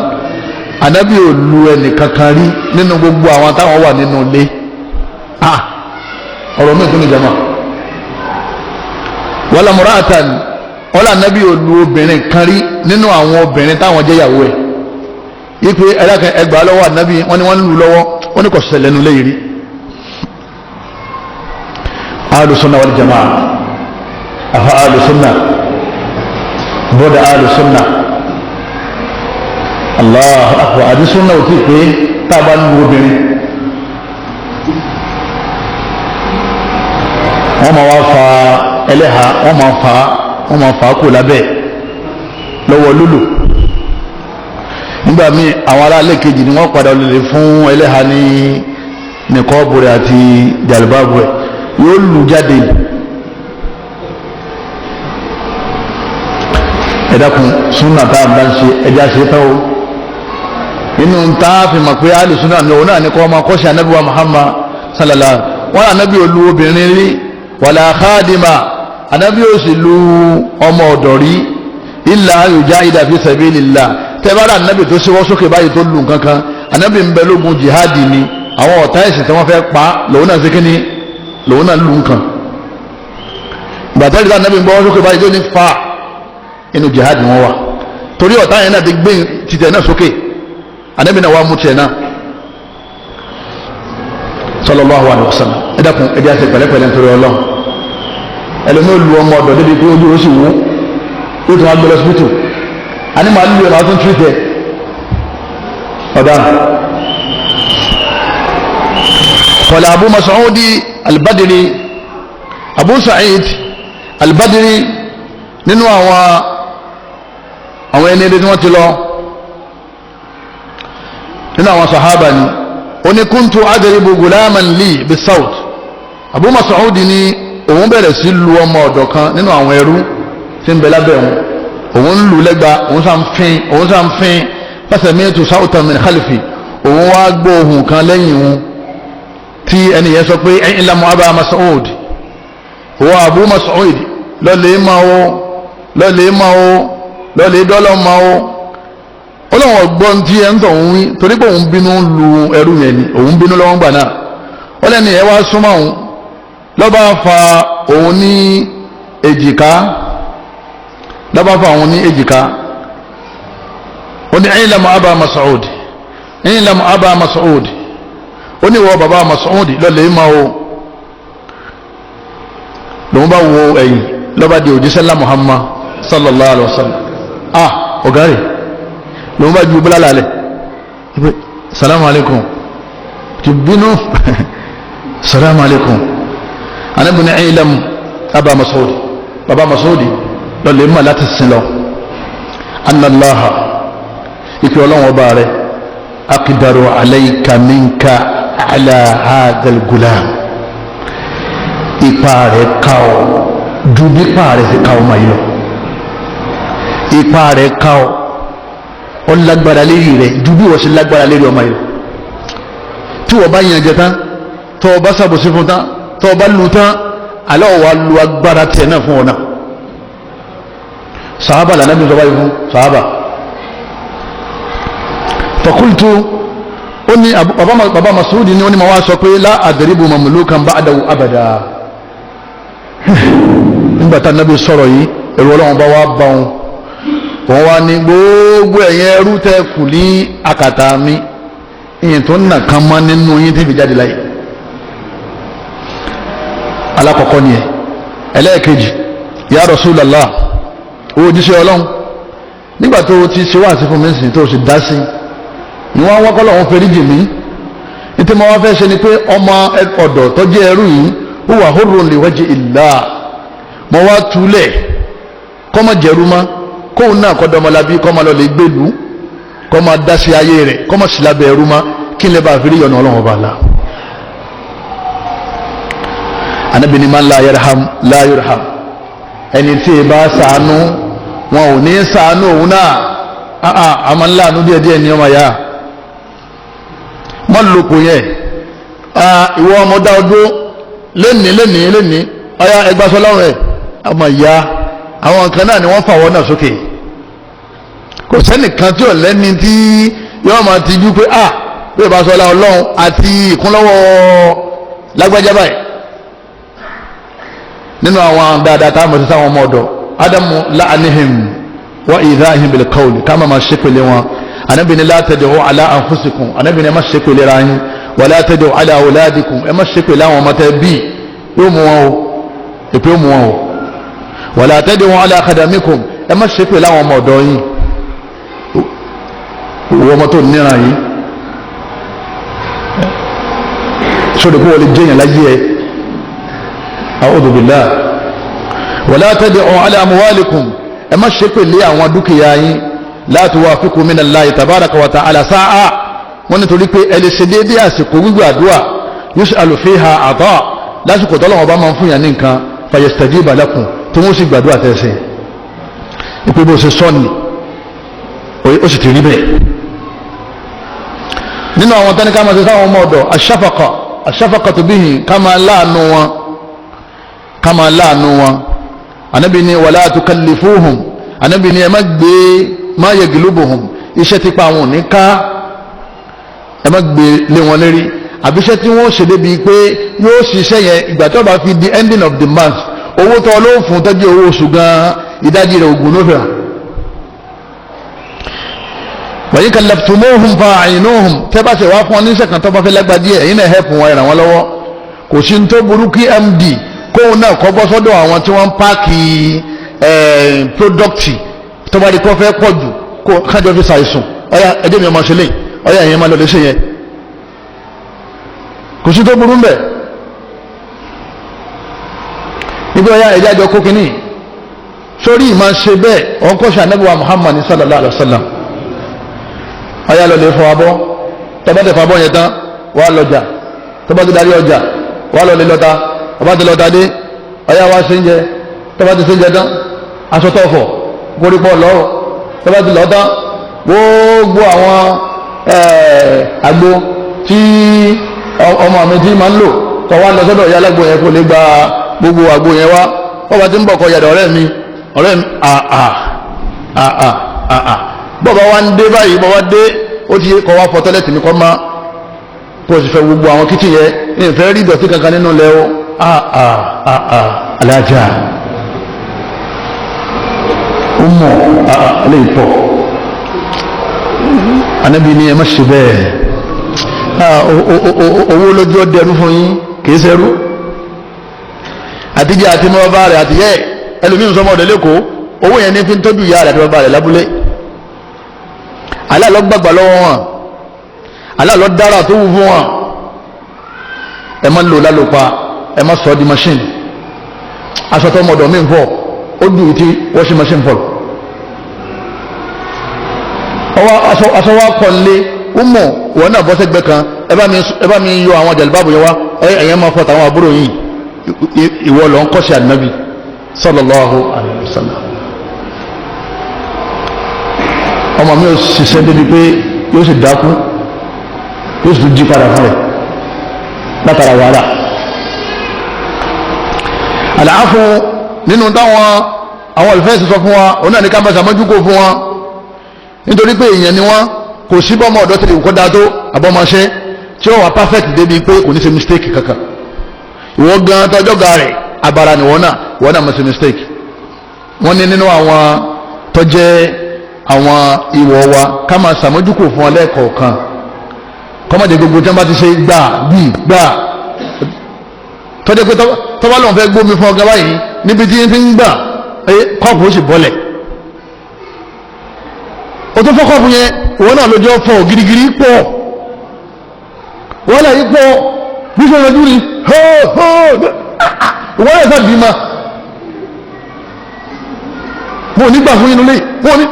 anabi ò lu ẹnì kankan rí nínú gbogbo àwọn táwọn wà nínú ilé. Ọ̀rọ̀ mi tún ní jama. Wala mura'atan, wala anabi ò lu obìnrin kan rí nínú àwọn obìnrin táwọn jẹ́ ìyàwó ẹ̀. Ipe ẹlẹ́kẹ̀ ẹgbàá lọ́wọ́ anabi, wọ́n ní wọ́n ń lu lọ́wọ́, wọ́n ní kò ṣẹlẹ̀ nínú ilé yìí rí. Ahlus sunnah wal jamaa, afa ahlus sunnah, bọ́dà ahlus sunnah, Allahu akbar. Àti sunna ò tí pé tá a bá ń lu obìnrin, wọ́n máa wá fa ẹlẹ́ha, wọ́n máa fa, wọ́n máa fa kó lábẹ́ lọ́wọ́ lúlù. Nígbà míì àwọn aráalé kejì ni wọ́n padà lè fún ẹlẹ́ha ní nìkọ́ọ̀bù rẹ̀ àti jàlùbáàbù rẹ̀, yóò lù jáde. Ẹ dákun, súnà tá a bá ń ṣe ẹja ṣe tán o. Inú ta fi mọ̀ pé alì súnà ni òun náà ní kọ́ ọmọ kọ́ṣẹ́ anábì wa Muhammad sallallahu, wọn anábì olú obìnrin rí, wàlà khadima, anábì ó sì lu ọmọ ọ̀dọ̀ rí, illa yujahida fi sabilillah. Tẹ́bára anábì tó ṣíwọ́ sókè báyìí tó lù nǹkankan, anábì ń bẹ lógun jihadi ni, àwọn ọ̀tá ẹ̀sìn tí wọ́n fẹ́ pa lòun náà ṣe kíni, lòun náà lù nǹkan. Gbàtẹ́rì tí anábì ń bọ́ sókè báyìí tó ní fa inú jihadi wọn wà, torí ọ̀tá yẹn náà ti gbé titẹ̀ náà sókè, anabi náà wà mú tiẹ̀ náà sallallahu alaihi wasallam. Ẹ dákun, ẹ jẹ́ àṣẹ pẹ̀lẹ́pẹ̀lẹ́ nítorí Ọlọ́run. Ẹlòmíì lu ọmọ ọ̀dọ̀ débi pé ojú ó sì wú, ó tún wá gbé lọ síbítù, àní màá lù ẹ̀ máa tún tún tẹ̀ ọ̀daràn. Qala Abu Mas'ud al-Badri, Abu Sa'id al-Badri, nínú àwọn ẹni ẹni tí wọ́n ti lọ nínú àwọn sahaba ni, ó ní kuntu adribu gulaman li bisawt. Abu Mas'ud ni òun bẹ̀rẹ̀ sí lu ọmọ ọ̀dọ̀ kan nínú àwọn ẹrú tí ń bẹ lábẹ́ òun, òun ń lu lẹ́gba, òun sàn fín, òun sàn fín. Fasami'tu sawtan min khalfi, òun wá gbọ́ ohùn kan lẹ́yìn òun tí ẹni yẹn sọ pé i'lamu Aba Mas'ud, wọ Abu Mas'ud, lọ́lẹ̀ máa ó, lọ́lẹ̀ máa ó, lọ́lẹ̀ dọ́lọ́ máa ó. Ọlọ́run ọgbọ́n tí ẹ ń tọ̀ ń wí, torí pé òun bínú lu ẹrú yẹn ni, òun bínú lọ́wọ́ gbà náà. Ọlẹ́ni ẹ wá súnmọ́ òun, lọ́ba fa òun ní èjìká, lọ́ba fa òun ní èjìká. Ó ní i'lamu Aba Mas'ud, i'lamu Aba Mas'ud, ó ní ìwọ bàbá Mas'ud lọ́lẹ̀ máa ó. Lòun bá wo ẹ̀yìn, lọ́ba di òjíṣẹ́ Muhammad sallallahu alaihi wa sallam. Ah, ọ̀gá rẹ̀ lòun bá ju bílá lálẹ́, salamu alaikum, ti bínú, salamu alaikum. Anabi ní ilam Aba Mas'ud, baba Mas'ud lọ́lẹ̀ mọ̀ láti sin lọ, annallaha, ipe ọlọ́wọ́n ọba rẹ̀ aqdaru alayka minka ala hadal gulam, ipa rẹ̀ ká ọ ju bí ipa rẹ̀ sì ká ọ ma yìí lọ, ipa rẹ̀ ká ọ Ó lágbára lérí rẹ̀ ju bí wọ́n ṣe lágbára lérí ọmọ yìí. Tí wọ́n bá yàn jẹ tán, tọ́ ọ bá ṣàbòsí fún tán, tọ́ ọ bá lu tán, alẹ́ ọ̀ wá lu agbára tiẹ̀ náà fún ọ náà. Sàhábà lànà bí sọ báyìí fún sàhábà. Fakultu, ó ní baba Masudi ni ó ní ma wá sọ pé la adribu mamlukan ba'dahu abada. Nígbà tá nàbí sọ̀rọ̀ yìí, ẹ̀rù Ọlọ́run bá wá bá wọn, wọn wá ní gbogbo ẹ̀yẹ ẹrú tẹ́ kù ní akàtà mi, ìyẹn tó ń nà kan mọ́ nínú yín tí fi jáde láyé. Alákọ̀ọ́kọ́ ni ẹ. Ẹlẹ́ẹ̀kejì, ya Rasulallah, owó jíṣẹ́ Ọlọ́run, nígbà tó o ti ṣe wáàsí fún mi sìn tó o sì dá sí ni wọ́n wọ́kọ́ lọ́wọ́ fẹ́rí jì mí. Nítorí mo wá fẹ́ ṣe ni pé ọmọ ọ̀dọ̀ tó jẹ́ ẹrú yìí, huwa hurrun li wajhi illah, mo wá túlẹ̀ kọ́mọ jẹ̀rú mọ́, kóun náà kọ́ dọ́mọlábí, kọ́mọ lọ lè gbèlú, kọ́mọ dá sí ayé rẹ̀, kọ́mọ sì lábẹ́ ẹrú mọ́, kí n lè bá fi rí ọ̀nà Ọlọ́run ọba la. Ànábì ní man la yarham la yurham, ẹni tí ì bá ṣàánú wọn ò ní ṣàánú òun náà. Àmọ́ ńlá àánú díẹ̀díẹ̀ ní ọmọ yá mọ́ lòpò yẹn. Ìwọ ọmọ dá ọdún lénìí lénìí lénìí, ọyá ẹgbàsọ lọ́rùn ẹ̀ ọmọ ìyá. Àwọn kan náà ni wọ́n fà wọ́n náà sókè. Kò sẹ́nìkan tí ò lẹ́ni tí yóò máa ti jú pé a bí ìbá sọlá Ọlọ́run àti ìkúnlọ́wọ́ lágbájá báyìí. Nínú àwọn dáadáa táwọn mọ̀ sí sáwọn ọmọ ọ̀dọ̀, ádámù láàánihìm wa ìdáhìm bil qawl, ká máa ṣe pèlè wọn. Ànábì ní la tad'u ala anfusikum, Ànábì ní ẹ má ṣe pèlè ra yín, wala tad'u ala awladikum, ẹ má ṣe pèlè àwọn ọmọ tẹ bí yóò mú wọn o, èpè ó mú wọn o. Wala tad'u ala khadamikum, ẹ má ṣe pèlè àwọn ọmọ ọ̀dọ̀ yín. Ìwọ ọmọ tó níran yìí, sódò kó wọlé jẹyàn láyé ẹ, a'udhu billah. Wala tad'u ala amwalikum, ẹ má ṣe pèlè àwọn dúkìá yín. La tuwafiqu minallahi tabaraka wa ta'ala sa'a, wọ́n nítorí pé ẹ lè ṣe déédéé àsìkò gbígbà àdúrà, yus'alu fiha ata, lásìkò tọ́lọ́wọ́n bá máa ń fún yàn ní nǹkan, fayastajiba lakum, tí wọ́n sì gbàdúrà tẹ̀sí. Ìpè bó ṣe sọ́ọ̀nì ó sì ti rí bẹ́ẹ̀. Nínú àwọn tani ká máa ṣe sáwọn ọmọ ọ̀dọ̀, aṣáfàkà, aṣáfàkà tó bíhìn, ká máa láàánú wọn, ká máa láàánú wọn. Ànábì ní wala tukallifuhum, Ànábì ní ẹ má gbé má yaglubuhum, iṣẹ́ tipa àwọn òní ká, ẹ má gbé lé wọn lérí, àbíṣẹ́ tí wọ́n ṣe débi pé yóò ṣiṣẹ́ yẹn ìgbà tó bá fi di ending of the month, owó tó ló ń fún tọ́jú owó oṣù gan-an, ìdajì rẹ̀ ògùn ló fẹ́ra. Wàyí kallaftumuhum fa'ainuhum, tẹ́ bá ṣe wá fún ọ ní sẹ́kàn tó bá fẹ́ lágbá díẹ̀, ẹ̀yin náà hẹ́pù wọn, ràn wọ́n lọ́wọ́. Kò sí ní tó burú kí MD kóun náà kọ́ bọ́ sọ́dọ̀ àwọn tí wọ́n ń páàkì product, tó bá di kó fẹ́ pọ̀ jù kó kájọ fi ṣàìsùn, ọ̀yà ẹjẹ́ mi ọmọ ṣe lè, ọ̀yà ẹ̀yin máa lọ lè ṣe yẹn. Kò sí tó burú mbẹ. Níbi ọ̀yà ẹ̀jẹ̀ àjọ kó kínní sórí ìmọ̀ ṣe bẹ́ẹ̀, ọ̀n kọ́ ṣe Ànábì wa Muhammad sallallahu alayhi wa sallam. Ọ̀yà lọ lè fọ abọ́, tọ́ba tẹ fọ abọ́ yẹn tán, wà á lọ́jà, tọ́ba ti darí ọjà, wà á lọ lè lọ́ta, tọ́ba ti lọ́ta dé, ọ̀yà wá ṣe ń jẹ, tọ́ba ti ṣe ń jẹ tán, aṣọ tó fọ̀ korípọ̀ lọ́rọ̀, tọ́ba ti lọ́ta, gbogbo àwọn àgbo tí ọmọ mi ti máa ń lò, kọ́ wá lọ sọ́dọ̀ ìyá alágbo yẹn kó lè gba gbogbo àgbo yẹn wá. Bọ́ba ti ń bọ̀ kọ yàrá ọ̀rẹ́ mi, ọ̀rẹ́ mi, àà àà àà, bọ́ba wa ń dé báyìí, bọ́ba dé ó ti kọ́ wá fọ tọ́lẹ́tì mi kọ́ má, kó o sì fẹ́ gbogbo àwọn kíchìn yẹn, ní ìfẹ́ rí ìdọ̀tí kankan nínú ilẹ̀ o. Àà àà alájà ó mọ̀ àà lè pọ̀. Ànábì ni ẹ má ṣe bẹ́ẹ̀. Owó lójú ọdẹrú fún yín, kì í ṣerú àtijọ́ àti mọ́ bàbá rẹ̀ àtijọ́ ẹlòmíín sọmọ ọ̀dọ̀ lẹ́kọ̀ọ́, owó yẹn ní fi ń tọ́jú ìyá rẹ̀ àti bàbá rẹ̀ lábúlé. Aláàlọ́ gbàgbà lọ́wọ́ wọn, aláàlọ́ dára tó wù fún wọn. Ẹ má lò lálòpa, ẹ má sọ ọ́ di machine. Aṣọ tó ọmọ ọ̀dọ̀ mi ń fọ ó dùn tí washing machine fọ. Ọwọ́ aṣọ wa kọ́ lé umu wọn náà bọ́ sẹ́gbẹ́ kan, ẹ bá mi yọ àwọn jàlibáàbò yẹn wá, ẹ̀yẹ́ máa fọ tàwọn àbúrò yìí. Ìwọ lọ ń kọ́ṣẹ́ ànábì sallallahu alayhi wa sallam. Ọmọ mi ò ṣiṣẹ́ débi pé yóò sì dákú, yóò sì tún jí padà fún rẹ̀ látara wàhálà. Àlàáfù nínú táwọn àwọn olùfẹ́sì sọ fún wa, òun náà ní ká máa ṣàmójúkò fún wa, nítorí pé èèyàn ni wọ́n. Kò sí bọ́mọ ọ̀dọ́ tẹ̀lé kó dáa tó àbọ̀mọṣẹ́ tí ó wà perfect débi pé kò ní ṣe mistake kankan. Ìwọ gan tọjọ́ ga rẹ̀ abara ni wọ́n náà, wọ́n náà máa ṣe mistake. Wọ́n ní nínú àwọn tọ́jẹ́ àwọn ìwọ̀ wa, ká máa ṣàmójúkò fún ọ lẹ́ẹ̀kọ̀ọ̀kan, kọ́mọ̀jẹ̀ gbogbo tí wọ́n bá ti ṣe gbà bí gbà tọ́jẹ́ pé tọ́ba lòun fẹ́ gbómi fún ọ̀gá báyìí níbi tí ń fi ń gbà, kọ́ọ̀pù ó sì bọ́lẹ̀. O tún fọ́ kọ́ọ̀pù yẹn, ìwọ náà lójú ọ̀fọ̀ girigiri pọ̀, wọ́n lè yí pọ̀ bí sọ lójú rí hó hó, ìwọ náà sábì ma mo ní gbà fún inú lé mo ní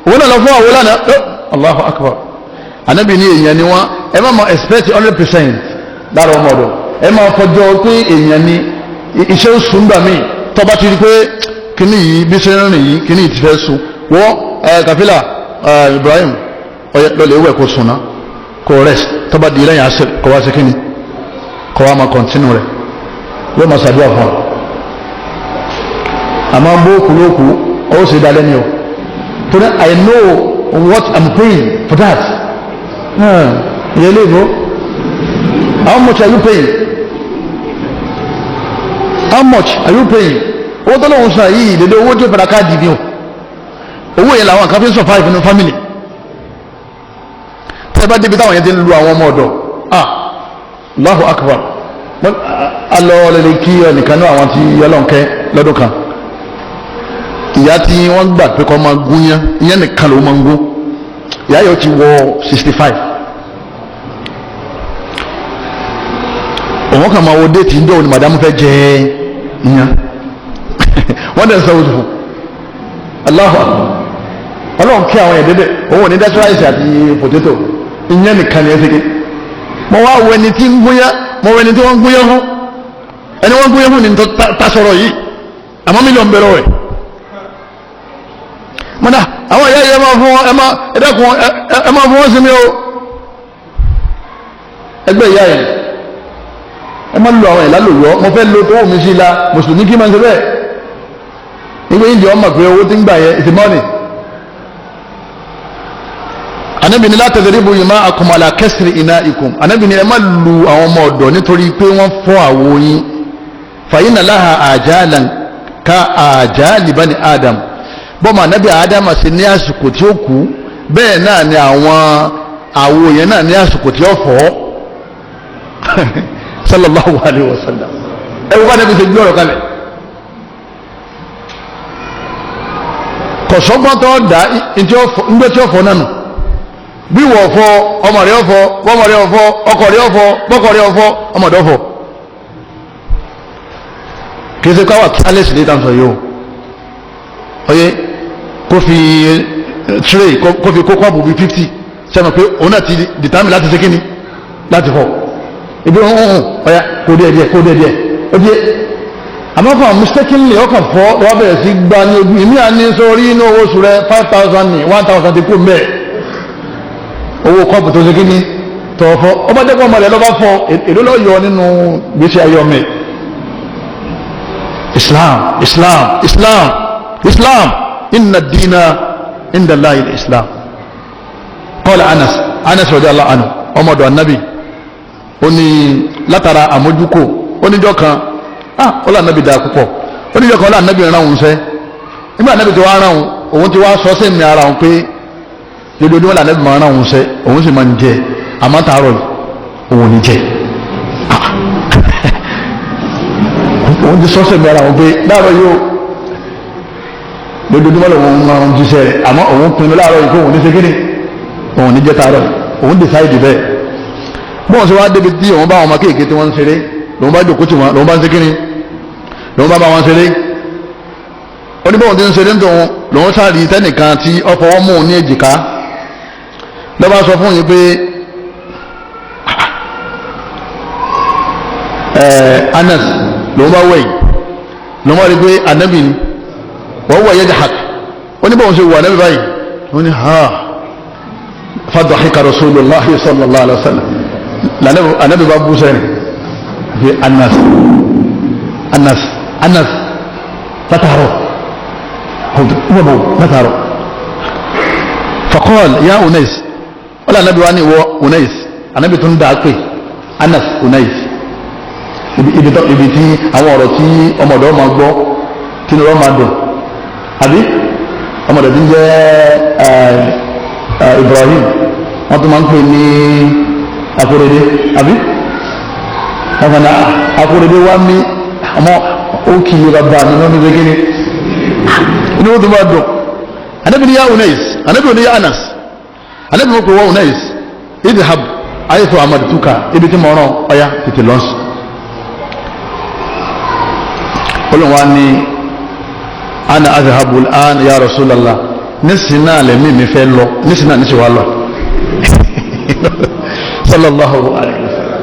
ìwọ náà lọ fún àwọn lánàá. Allahu Akbar. Anabi ní èèyàn ni wọn, ẹ má ma expect 100% lára ọmọ ọ̀dọ̀. Ẹ máa fọjọ́ pé èèyàn ni, iṣẹ́ ń sùn gbà míì. Tọ́ba ti rí pé kíní yìí bí ṣe ń rìn yìí, kíní yìí ti fẹ́ sùn wọ́n, ẹ kàfílà Ibrahim lọ́lẹ̀ ewé kò sùn náà, kò rest. Tọ́ba di lẹ́yìn àṣẹ kò wá sí kíní, kò wá máa kọ̀ntínú rẹ̀, yóò máa ṣàdúrà fún ọ. Àmọ́ bóòkù lóòkù ó sì dá lẹ́ni o, torí I know what I'm paying for that. Ìyẹn lè bó. How much are you paying? How much are you paying? Owó tó lóun san yìí, dédé owó tó fara káàdì ni o. Owó yẹn làwọn kan fi ń survive nínú family. Tẹ́ bá débi táwọn yẹn ti ń lu àwọn ọmọ ọ̀dọ̀, ah, Allahu Akbar. Alọ́ lẹ́lẹ́ kí ẹnìkan náà, àwọn tí ọlọ́nkẹ́ lọ́dún kan, ìyá tí wọ́n gbà pé kọ́ máa gún yẹn, ìyẹn nìkan ló máa ń gún. Ìyá yóò ti wọ 65. Òun kàn máa wo déètì ń dọ̀ ní màdámù fẹ́ jẹ ìyẹn, wọ́n dẹ̀ ń sanwó fún. Allahu Akbar. Ọlọ́run kí àwọn ẹ̀dẹ́dẹ́ òun ò ní dẹ́sí ráìsì àti pòtétò, ìyẹn nìkan ni ẹ ṣe ké. Mo wá wo ẹni tí ń gúnyá, mo wo ẹni tí wọ́n ń gúnyá fún. Ẹni wọ́n ń gúnyá fún ni ta sọ̀rọ̀ yìí, àmọ́ mílíọ̀nù bẹ̀rẹ̀ rẹ̀ mọ́dà. Àwọn ìyá yìí, ẹ máa fún wọn, ẹ máa ẹ dẹ́kun, ẹ máa fún wọn sí mi o. Ẹgbẹ́ ìyá yìí, ẹ má lo àwọn ìlà lòyọ́, mo fẹ́ lo tó wù mí sí la. Mùsùlùmí kí máa ń ṣe bẹ́ẹ̀. Ìwé ìdí ọmọ pé owó tí ń gbà yẹ ìsì mọ́nì. Ànábì ní látẹ̀lẹ́ ibu yìí má akọ̀mọ̀lá kẹsìrì iná ikùn. Ànábì ní ẹ má lu àwọn ọmọ ọ̀dọ̀ nítorí pé wọ́n fọ́ àwo yín. Fàyínà láha àjálà ká àjálì bani Adam, bọ́mọ Ànábì Adam sì ní àsìkò tí ó kú, bẹ́ẹ̀ náà ni àwọn àwo yẹn náà ní àsìkò tí ó fọ́. Sallallahu alayhi wa sallam. Ẹ wọ́n bá Ànábì ṣe gbé ọ̀rọ̀ kalẹ̀. Kọ̀sọ́gbọ́n tó dá ńgbẹ́ tí ó fọ́ nánu, bí wọ́n fọ́, ọmọ rẹ̀ ọ̀fọ́, bọ́mọ rẹ̀ ọ̀fọ́, ọkọ rẹ̀ ọ̀fọ́, bọ́kọ rẹ̀ ọ̀fọ́, ọmọdé ọ̀fọ́. Kì í ṣe káwà kálẹ̀sì ní ìtàn sọ yìí o. Ọyẹ kó fi tray, kó fi kó kọ́ọ̀bù bíi 50, sẹ́mi pé òun náà ti dìtámì láti ṣe kíni láti fọ́ ibi hùhùn. Ọ̀yà kó díẹ̀ díẹ̀, kó díẹ̀ díẹ̀, ó díẹ̀. Àmọ́ fún àwọn mistakenly ọkàn fọ́, wọ́n bẹ̀rẹ̀ sí gba ní ojú ìmí àní sórí inú owó oṣù rẹ̀ 5,000 ní 1,000 ti kú mbẹ́. Owó kọ́ọ̀pù tó ṣe kíni tọ̀ fọ́, ọba jẹ́ kó ọmọ rẹ̀ lọ́ba fọ́, èló lọ́ yọ nínú gbèsè ayé ọmọ ẹ̀. Islam, Islam, Islam, Islam. Inna dina inda Allahi Islam. Qala Anas, Anas radiyallahu anhu, ọmọdé anabi, ó ní látara àmójúkò, ó níjọ́ kan, ah, ó lọ anabi dáa púpọ̀. Ó níjọ́ kan, ó lọ anabi rán òun sẹ́. Nígbà anabi ti wá rán òun, òun ti wá sọ sí mi ara òun pé lójoojúmọ́ la anabi máa rán òun sẹ́, òun sì máa ń jẹ, àmọ́ tààrọ̀ yìí òun ò ní jẹ. Òun ti sọ sí mi ara òun pé láàárọ̀ yìí ó lójoojúmọ́ lòun máa ń jíṣẹ́ rẹ̀, àmọ́ òun pinnu láàárọ̀ yìí kó òun ní ṣe kíni, òun ní jẹ tààrọ̀ yìí. Òun decide bẹ́ẹ̀. Bóun ṣe wá débi tí òun bá àwọn ọmọ kéèké tí wọ́n ń ṣeré, lòun bá jòkó tì wọ́n, lòun bá ń ṣe kíni, lòun bá bá wọn ṣeré. Ó ní bóun ti ń ṣeré ń tòun, lòun sáré tẹnìkan tí ó fọwọ́ mú un ní èjìká, ló bá sọ fún yín pé Anas. Lòun bá wẹ̀ yìí, lòun bá rí pé anabi ni wọ́n wọ̀ yẹ́dẹ̀ hàk. Ó ní bóun ṣe wọ anabi báyìí, Wọ́n ní ha fadhahika Rasulullahi sallallahu alaihi wasallam. Anabi bá bú sẹ́yìn fi Anas Anas Anas látàárọ̀ wọ́n látàárọ̀. Faqal ya Unais, wọ́n anabi wa ni wọ́ Unais, anabi tún dà pé Anas Unais, ibi tí àwọn ọ̀rọ̀ tí ọmọdé ọmọ gbọ́ tí ní wọ́n máa dùn, àbí ọmọdé tí ń jẹ́ Ibrahim, wọ́n tún máa ń pè ní Akorede, àbí wọ́n fana Akorede wá mí ọmọ ó kì í bàbá mi lọ́nà ìgbé kíni inú wọ́n tún máa dùn. Anabi ni ya Unais, anabi ni ya Anas, anabi wọ́n pè wọ́n Unais, idhab ayéfọ́ amadituka, ibi tí mo rán ọya tètè lọ́sùn. Olùwà ni ana azhabu al'an ya Rasulallah, nísìn náà lẹ́mí mi fẹ́ lọ, nísìn náà nísìn wà lọ. Sallallahu alayhi wa sallam.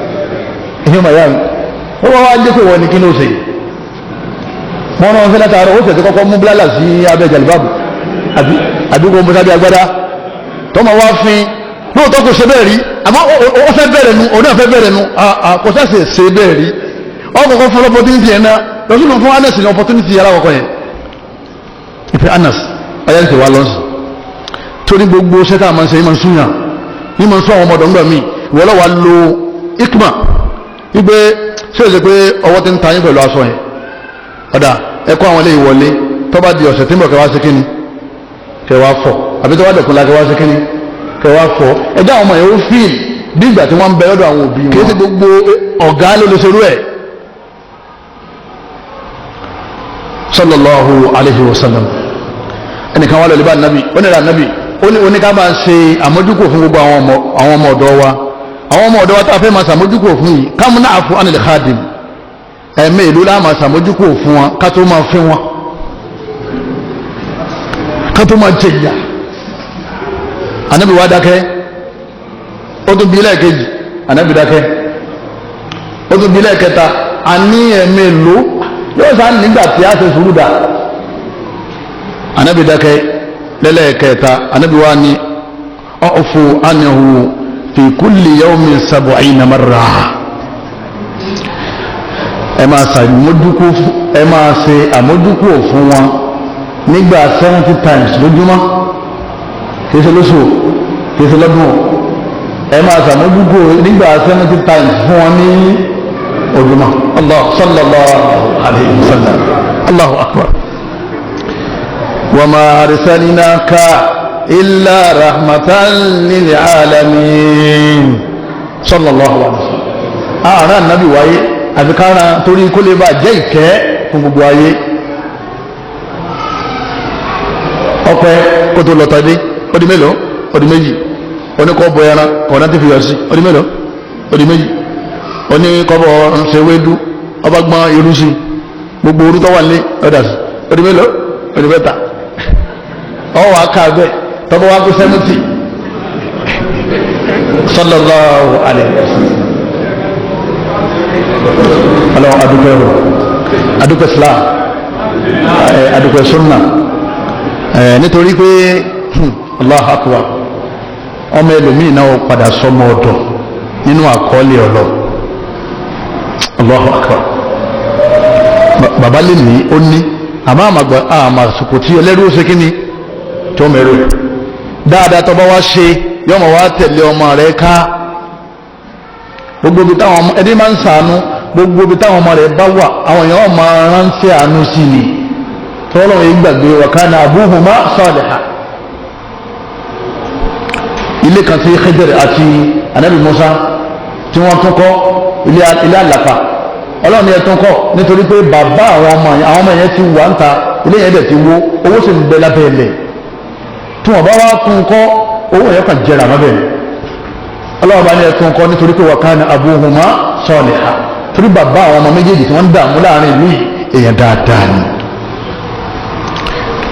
Ìyẹn màá yá mi wọ́n wá wá jẹ́ pé wọ́n ní kí ló ṣe wọ́n náà fẹ́ látàárọ̀ ó tẹ̀sí kọ́kọ́ mú bílálà sí abẹ́ jàlibáàbù àbí kò mú sábẹ́ agbádá tọ́mọ wá fín. Lóòótọ́ kò ṣe bẹ́ẹ̀ rí, àmọ́ ó fẹ́ bẹ̀rẹ̀ nu, òun náà fẹ́ bẹ̀rẹ̀ nu, kò sẹ́sẹ̀ ṣe bẹ́ẹ̀ rí. Ọkọ̀ọ̀kan fún opportunity yẹn náà lọ́sùn fún Anas ní opportunity yàrá kọ̀ọ̀kan yẹn. Ìfẹ́ Anas ọ̀yá ti wá lọ́sùn torí gbogbo sẹ́tà máa ń ṣe, ìmọ̀ súnyà ìmọ̀ sún àwọn ọmọdé ńgbà míì ìwọ lọ́wọ́ lo ikma wípé ṣé o ṣe pé ọwọ́ ti ń ta yín pẹ̀lú aṣọ yẹn, ọ̀dà ẹ kó àwọn eléyìí wọlé, tó bá di ọ̀sẹ̀ tí ń bọ̀ kẹwàá sí kíni kẹwàá fọ̀, àbí tó bá dẹ̀kun la kẹwàá sí kíni kẹwàá fọ̀. Ẹjọ́ àwọn ọmọ yẹn ó fíìl bí ìgbà tí wọ́n ń bẹ lọ́dọ̀ àwọn òbí wọn. Kì í ṣe gbogbo ọ̀gá ló lè ṣerú ẹ̀. Sallallahu alayhi wa sallam. Ẹnìkan wà lọ́lẹ́ bá nàbì, ó ní ra nàbì, ó ní oníká máa ṣe àmójúkò fún gbogbo àwọn ọmọ ọ̀dọ́ wa, àwọn ọmọ ọ̀dọ́ wa tá a fẹ́ máa ṣàmójúkò fún yìí, kámú náà fún anil khadim, ẹ̀mí ìlú láà máa ṣàmójúkò fún wọn ká tó máa fín wọn, ká tó máa jẹ ìyà. Ànábì wa dákẹ́, ó tún bí lẹ́ẹ̀kejì, ànábì dákẹ́, ó tún bí lẹ́ẹ̀kẹta, àní ẹ̀mí ìlú yóò sá nígbà tí a ṣe sùúrù dà. Ànábì dákẹ́ lẹ́lẹ́kẹta, ànábì wa ni ọ̀fù anahu fi kulli yawmin sab'ina marra. Ẹ máa ṣàmójúkú, ẹ máa ṣe àmójúkú fún wọn nígbà 70 times lójúmọ́, kìí ṣe lóṣù, kìí ṣe lọ́dún, ẹ máa ṣàmójúkú nígbà 70 times fún wọn ní ojúmọ́. Allah sallallahu alayhi wa sallam. Allahu akbar. Wa ma arsalnaka illa rahmatan lil alamin. Sallallahu alayhi wa sallam. Ààrẹ ànábì wáyé àfikára torí kó lè bá jẹ́ ìkẹ́ fún gbogbo ayé. Ọpẹ́ kó tó lọ́tọ́ dé, ó di mélòó? Ó di méjì. Oníkọ́ bọ ẹran kọ̀ọ̀dá ti fi yọ sí, ó di mélòó? Ó di méjì. Oníkọ́ bọ ṣe wédú, ọba gbọ́n irú sí, gbogbo orú tó wà ní ọ̀dà sí, ó di mélòó? Ó di mẹ́ta. Ọwọ́ aka bẹ́ẹ̀ tọ́bọ̀ wá kó 70. Sallallahu alayhi wa sallam. Ọlọ́run adúpẹ́ o, adúpẹ́ Islam, adúpẹ́ sunna, nítorí pé Allahu akbar, ọmọ ẹlòmíì náà padà sọmọ ọ̀dọ̀ nínú àkọọ́lẹ̀ ọlọ. Allahu akbar. Bàbá lè ní ó ní àmọ́ àmà àsìkò tí ẹlẹ́rú ó ṣe kí ni tó mẹ́rù dáadáa tó bá wá ṣe yọmọ wá tẹ̀lé ọmọ rẹ̀ ká. Gbogbo ibi táwọn ọmọ ẹni máa ń sànú, gbogbo ibi táwọn ọmọ rẹ̀ bá wà, àwọn èèyàn máa ránṣẹ́ àánú sí ni. Tọ́lọ́run yìí gbàgbé wa kana abuhuma saliha. Ilé kan tí Khidir àti anabi Musa tí wọ́n tún kọ́, ilé àlàpà, ọlọ́run yẹn tún kọ́ nítorí pé bàbá àwọn ọmọ yẹn ti wà ń ta, ilé yẹn dẹ̀ ti wó, owó sì ń bẹ lábẹ́ ilẹ̀. Tí wọ́n bá wá tún kọ́, owó yẹn kàn jẹrà mọ́bẹ̀. Ọlọ́run bá ní ẹ tún kọ́ nítorí pé wa kana abuhuma saliha, torí bàbá àwọn ọmọ méjèèjì tí wọ́n ń dààmú láàrin ìlú yìí èèyàn dáadáa ni.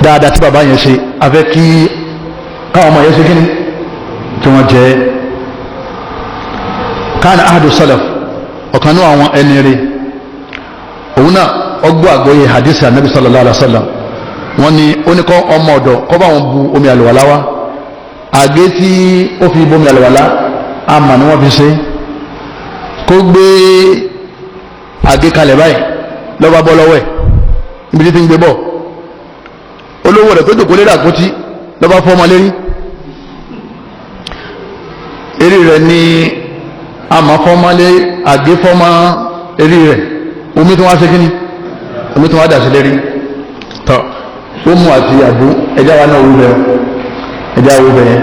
Dáadáa tí bàbá yẹn ṣe, afẹ́ kí káwọn ọmọ yẹn ṣe kíni tí wọ́n jẹ́. Kana ahadu salaf, ọ̀kan náà àwọn ẹni rí, òun náà ọgbọ́ àgbọ́yé hadith anabi sallallahu alayhi wa sallam. Wọ́n ní oníkọ́ ọmọ ọ̀dọ̀ kọ́ bá wọn bu omi àlùwàlá wá. Àgé tí ó fi bomi àlùwàlá, àmà ni wọ́n fi ṣe. Kó gbé àgé kalẹ̀ báyìí, lọ́ba bọ́ lọ́wọ́ ẹ̀ níbi tí ti ń gbé bọ̀. Olówó rẹ̀ tó jòkó lérí àpótí lọ́ba fọ́ ọmọ lérí. Eré rẹ̀ ní àmà fọ́mọ́lé, àgé fọ́mọ́ eré rẹ̀. Omi tó wá ṣe kíni, omi tó wá dà sí lérí. Tọ́ ó mú àti àbú ẹja wa náà wú bẹ́ẹ̀, ẹja wú bẹ́ẹ̀.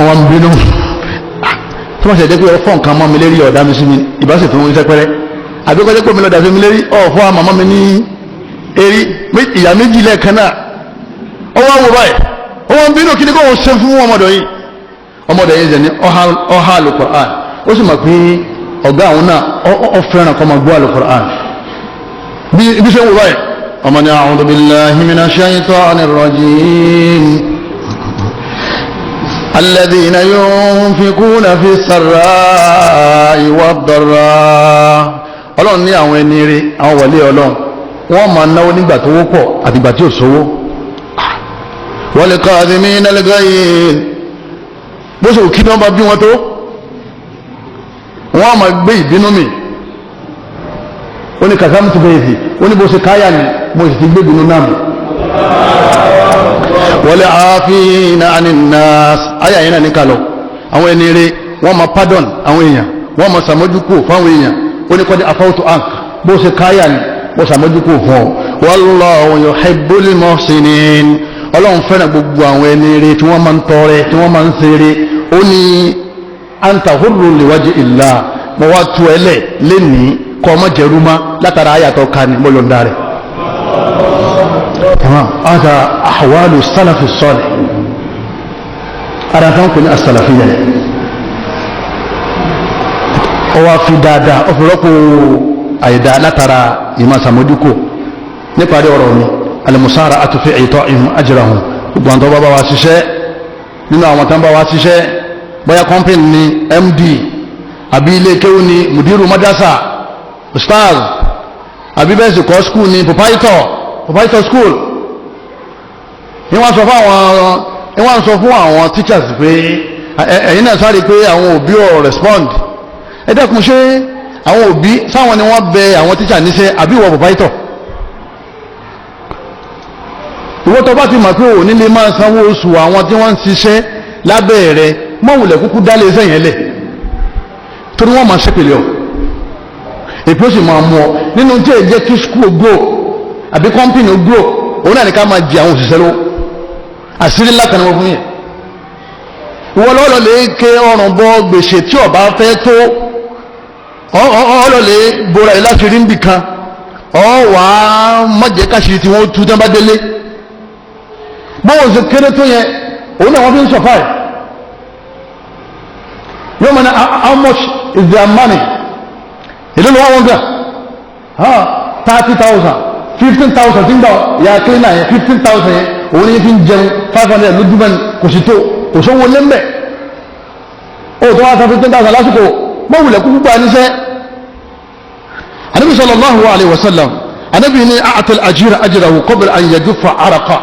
Wọ́n ń bínú tí wọ́n ṣe jẹ́ pé ọ̀fọ́ nǹkan mọ́ mi lérí, ọ̀dá mi sí mi ìbáṣe tó ń sẹ́pẹ́rẹ́, àbí kọjá pé mi lọ́dà sí mi lérí, ọ̀fọ́ àmàmọ́ mi ní eré ìyá méjì lẹ́ẹ̀kan náà. Ọwọ́ àwọn báyìí, wọ́n ń bínú. Kí ni kò ṣe fún ọmọdé yìí? Ọmọdé yìí ṣe ní ọha alukur'an, ó sì mọ̀ pé ọ̀gá àwọn náà ọ fẹ́ràn kọ́ máa gbọ́ alukur'an. Bí ṣe ń wò báyìí, ọmọ ní a'udhu billahi minash shaitanir rajim, alladhina yunfikuna fi sarra'i wad-dharra. Ọlọ́run ní àwọn ẹni rí, àwọn wọlé ọlọ́run, wọ́n máa náwó nígbà tó wọ́pọ̀ àtìgbà tí ò sówó. Wal kadhimina al-ghayz, bó ṣe kí ni wọ́n bá bí wọn tó, wọ́n máa gbé ìbínú mi. Ó ní kàsámù tó fẹ́yìí, ó ní bó ṣe káyà ni mo sì ti gbé ìbínú náà mi. Wal afina anin nas, àyà yẹn náà ní kálọ̀. Àwọn ẹni rẹ, wọ́n máa pardon àwọn èèyàn, wọ́n máa sàmójúkú fáwọn èèyàn. Ó ní kọ́ni afawtu ank, bó ṣe káyà ni mo sàmójúkú fún ọ. Wallahu yuhibbul muhsinin, ọlọ́run fẹ́ràn gbogbo àwọn ẹni rẹ tí wọ́n máa ń tọrẹ, tí wọ́n máa ń ṣeré. Ó ní anta hurrun liwajhi illah, mo wá tu ẹ lẹ̀ lẹ́nìí kọ́ ọmọ jẹ̀rú má látara àyàtọ̀ ká ni mo yọ̀ǹda rẹ̀. Tamam, hada ahwalu salafi salih, ara kan kò ní asalafiya yẹn. Ó wá fi dáadáa, ó fi rọ́pò àyídá látara ìmọ̀ sàmójúkò. Níparí ọ̀rọ̀ mi, alimusara atufi i'ta'ihim ajrahum. Gbogbo àwọn tó bá bá wa ṣiṣẹ́, nínú àwọn tó ń bá wa ṣiṣẹ́, bóyá company ni MD, àbí ilé kéwù ni mudiru madrasa, ustaz, àbí bẹ́ẹ̀ sì kọ́ school ni proprietor school ní, wọ́n sọ fún àwọn teachers pé ẹ̀yin náà sáré pé àwọn òbí ò respond. Ẹ dẹ́kun, ṣé àwọn òbí sáwọn ni wọ́n bẹ àwọn teacher níṣẹ́, àbí ìwọ proprietor? Ìwọ tó bá ti mọ̀ pé òní lè máa sanwó oṣù àwọn tí wọ́n ń ṣiṣẹ́ lábẹ́ rẹ̀, mọ̀wùlẹ̀ kúkú dálé iṣẹ́ yẹn lẹ̀, torí wọ́n máa ṣépèlè ọ, èpè ó sì máa mú ọ. Nínú tí èyí jẹ́ kí school grow àbí company grow, òun náà ní ká máa jẹ àwọn òṣìṣẹ́ lówó. Àṣírí ńlá kan ní wọ́n fún yẹn. Ìwọ lọ́lọ́ lè ké ọrùn bọ gbèsè tí ọba fẹ́ tó ọlọ́ lè bora ẹ̀ láti rí nbìkan ọ wà á má jẹ́ káṣírí tí wọ́n tú tán bá délé. Báwo ṣe kéré tó yẹn, òun náà wọ́n fi ń survive. Yóò mọ̀ ní how much is their money? Èló ló wá wọn gbà? 30,000, 15,000 tí ń gbà ya cleaner yẹn, 15,000 yẹn, òun ní fi ń jẹun. 500 lójúmọ́ ni, kò sì tó, kò sówó lẹ́mbẹ̀. Ó tó wá san 15,000 lásìkò, mọ̀wùlẹ̀ kúkú gbà níṣẹ́. Anabi sallallahu alayhi wa sallam, anabi ní a'tal ajira ajrahu qabla an yajuffa araqa.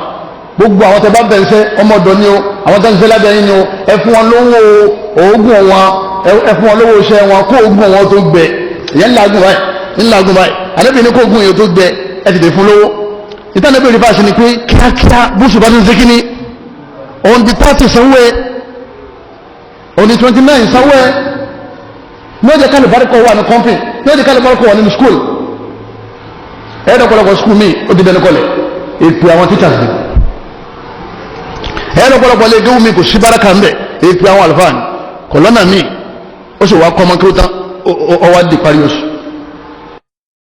Gbogbo àwọn tó bá bẹ̀rẹ̀ sẹ́, ọmọdọ̀ ni o, àwọn tó ń ṣe lábẹ́ yín ni o, ẹ fún wọn lówó oògùn wọn, ẹ fún wọn lówó iṣẹ́ wọn kó oògùn wọn tó gbẹ. Ìyẹn ńlágùn báyìí, ńlágùn báyìí. Anabi ní kó oògùn yẹn tó gbẹ, ẹ tètè fún lówó. Ìtàn ẹbí rí fáṣí ni pé kíákíá bóṣù bá ti ń ṣe kíní, on the 30 sanwó ẹ, on the 29 sanwó ẹ. Ní ọjà kálí barikọ wà ní company, ní ọjà kálí barikọ wà nínú school. Ẹ̀ẹ́dọ̀pọ̀lọpọ̀ school mi ó ti dẹnu kọlẹ̀, èpè àwọn teachers ni. Ẹ̀ẹ́dọ̀pọ̀lọpọ̀ lè déwù mi, kò sí baraka ń bẹ̀, èpè àwọn àlùfáà ni. Kò lọ́nà mi, ó sì wá kọ́ ọmọ kí ó tán, ó wá di parí oṣù.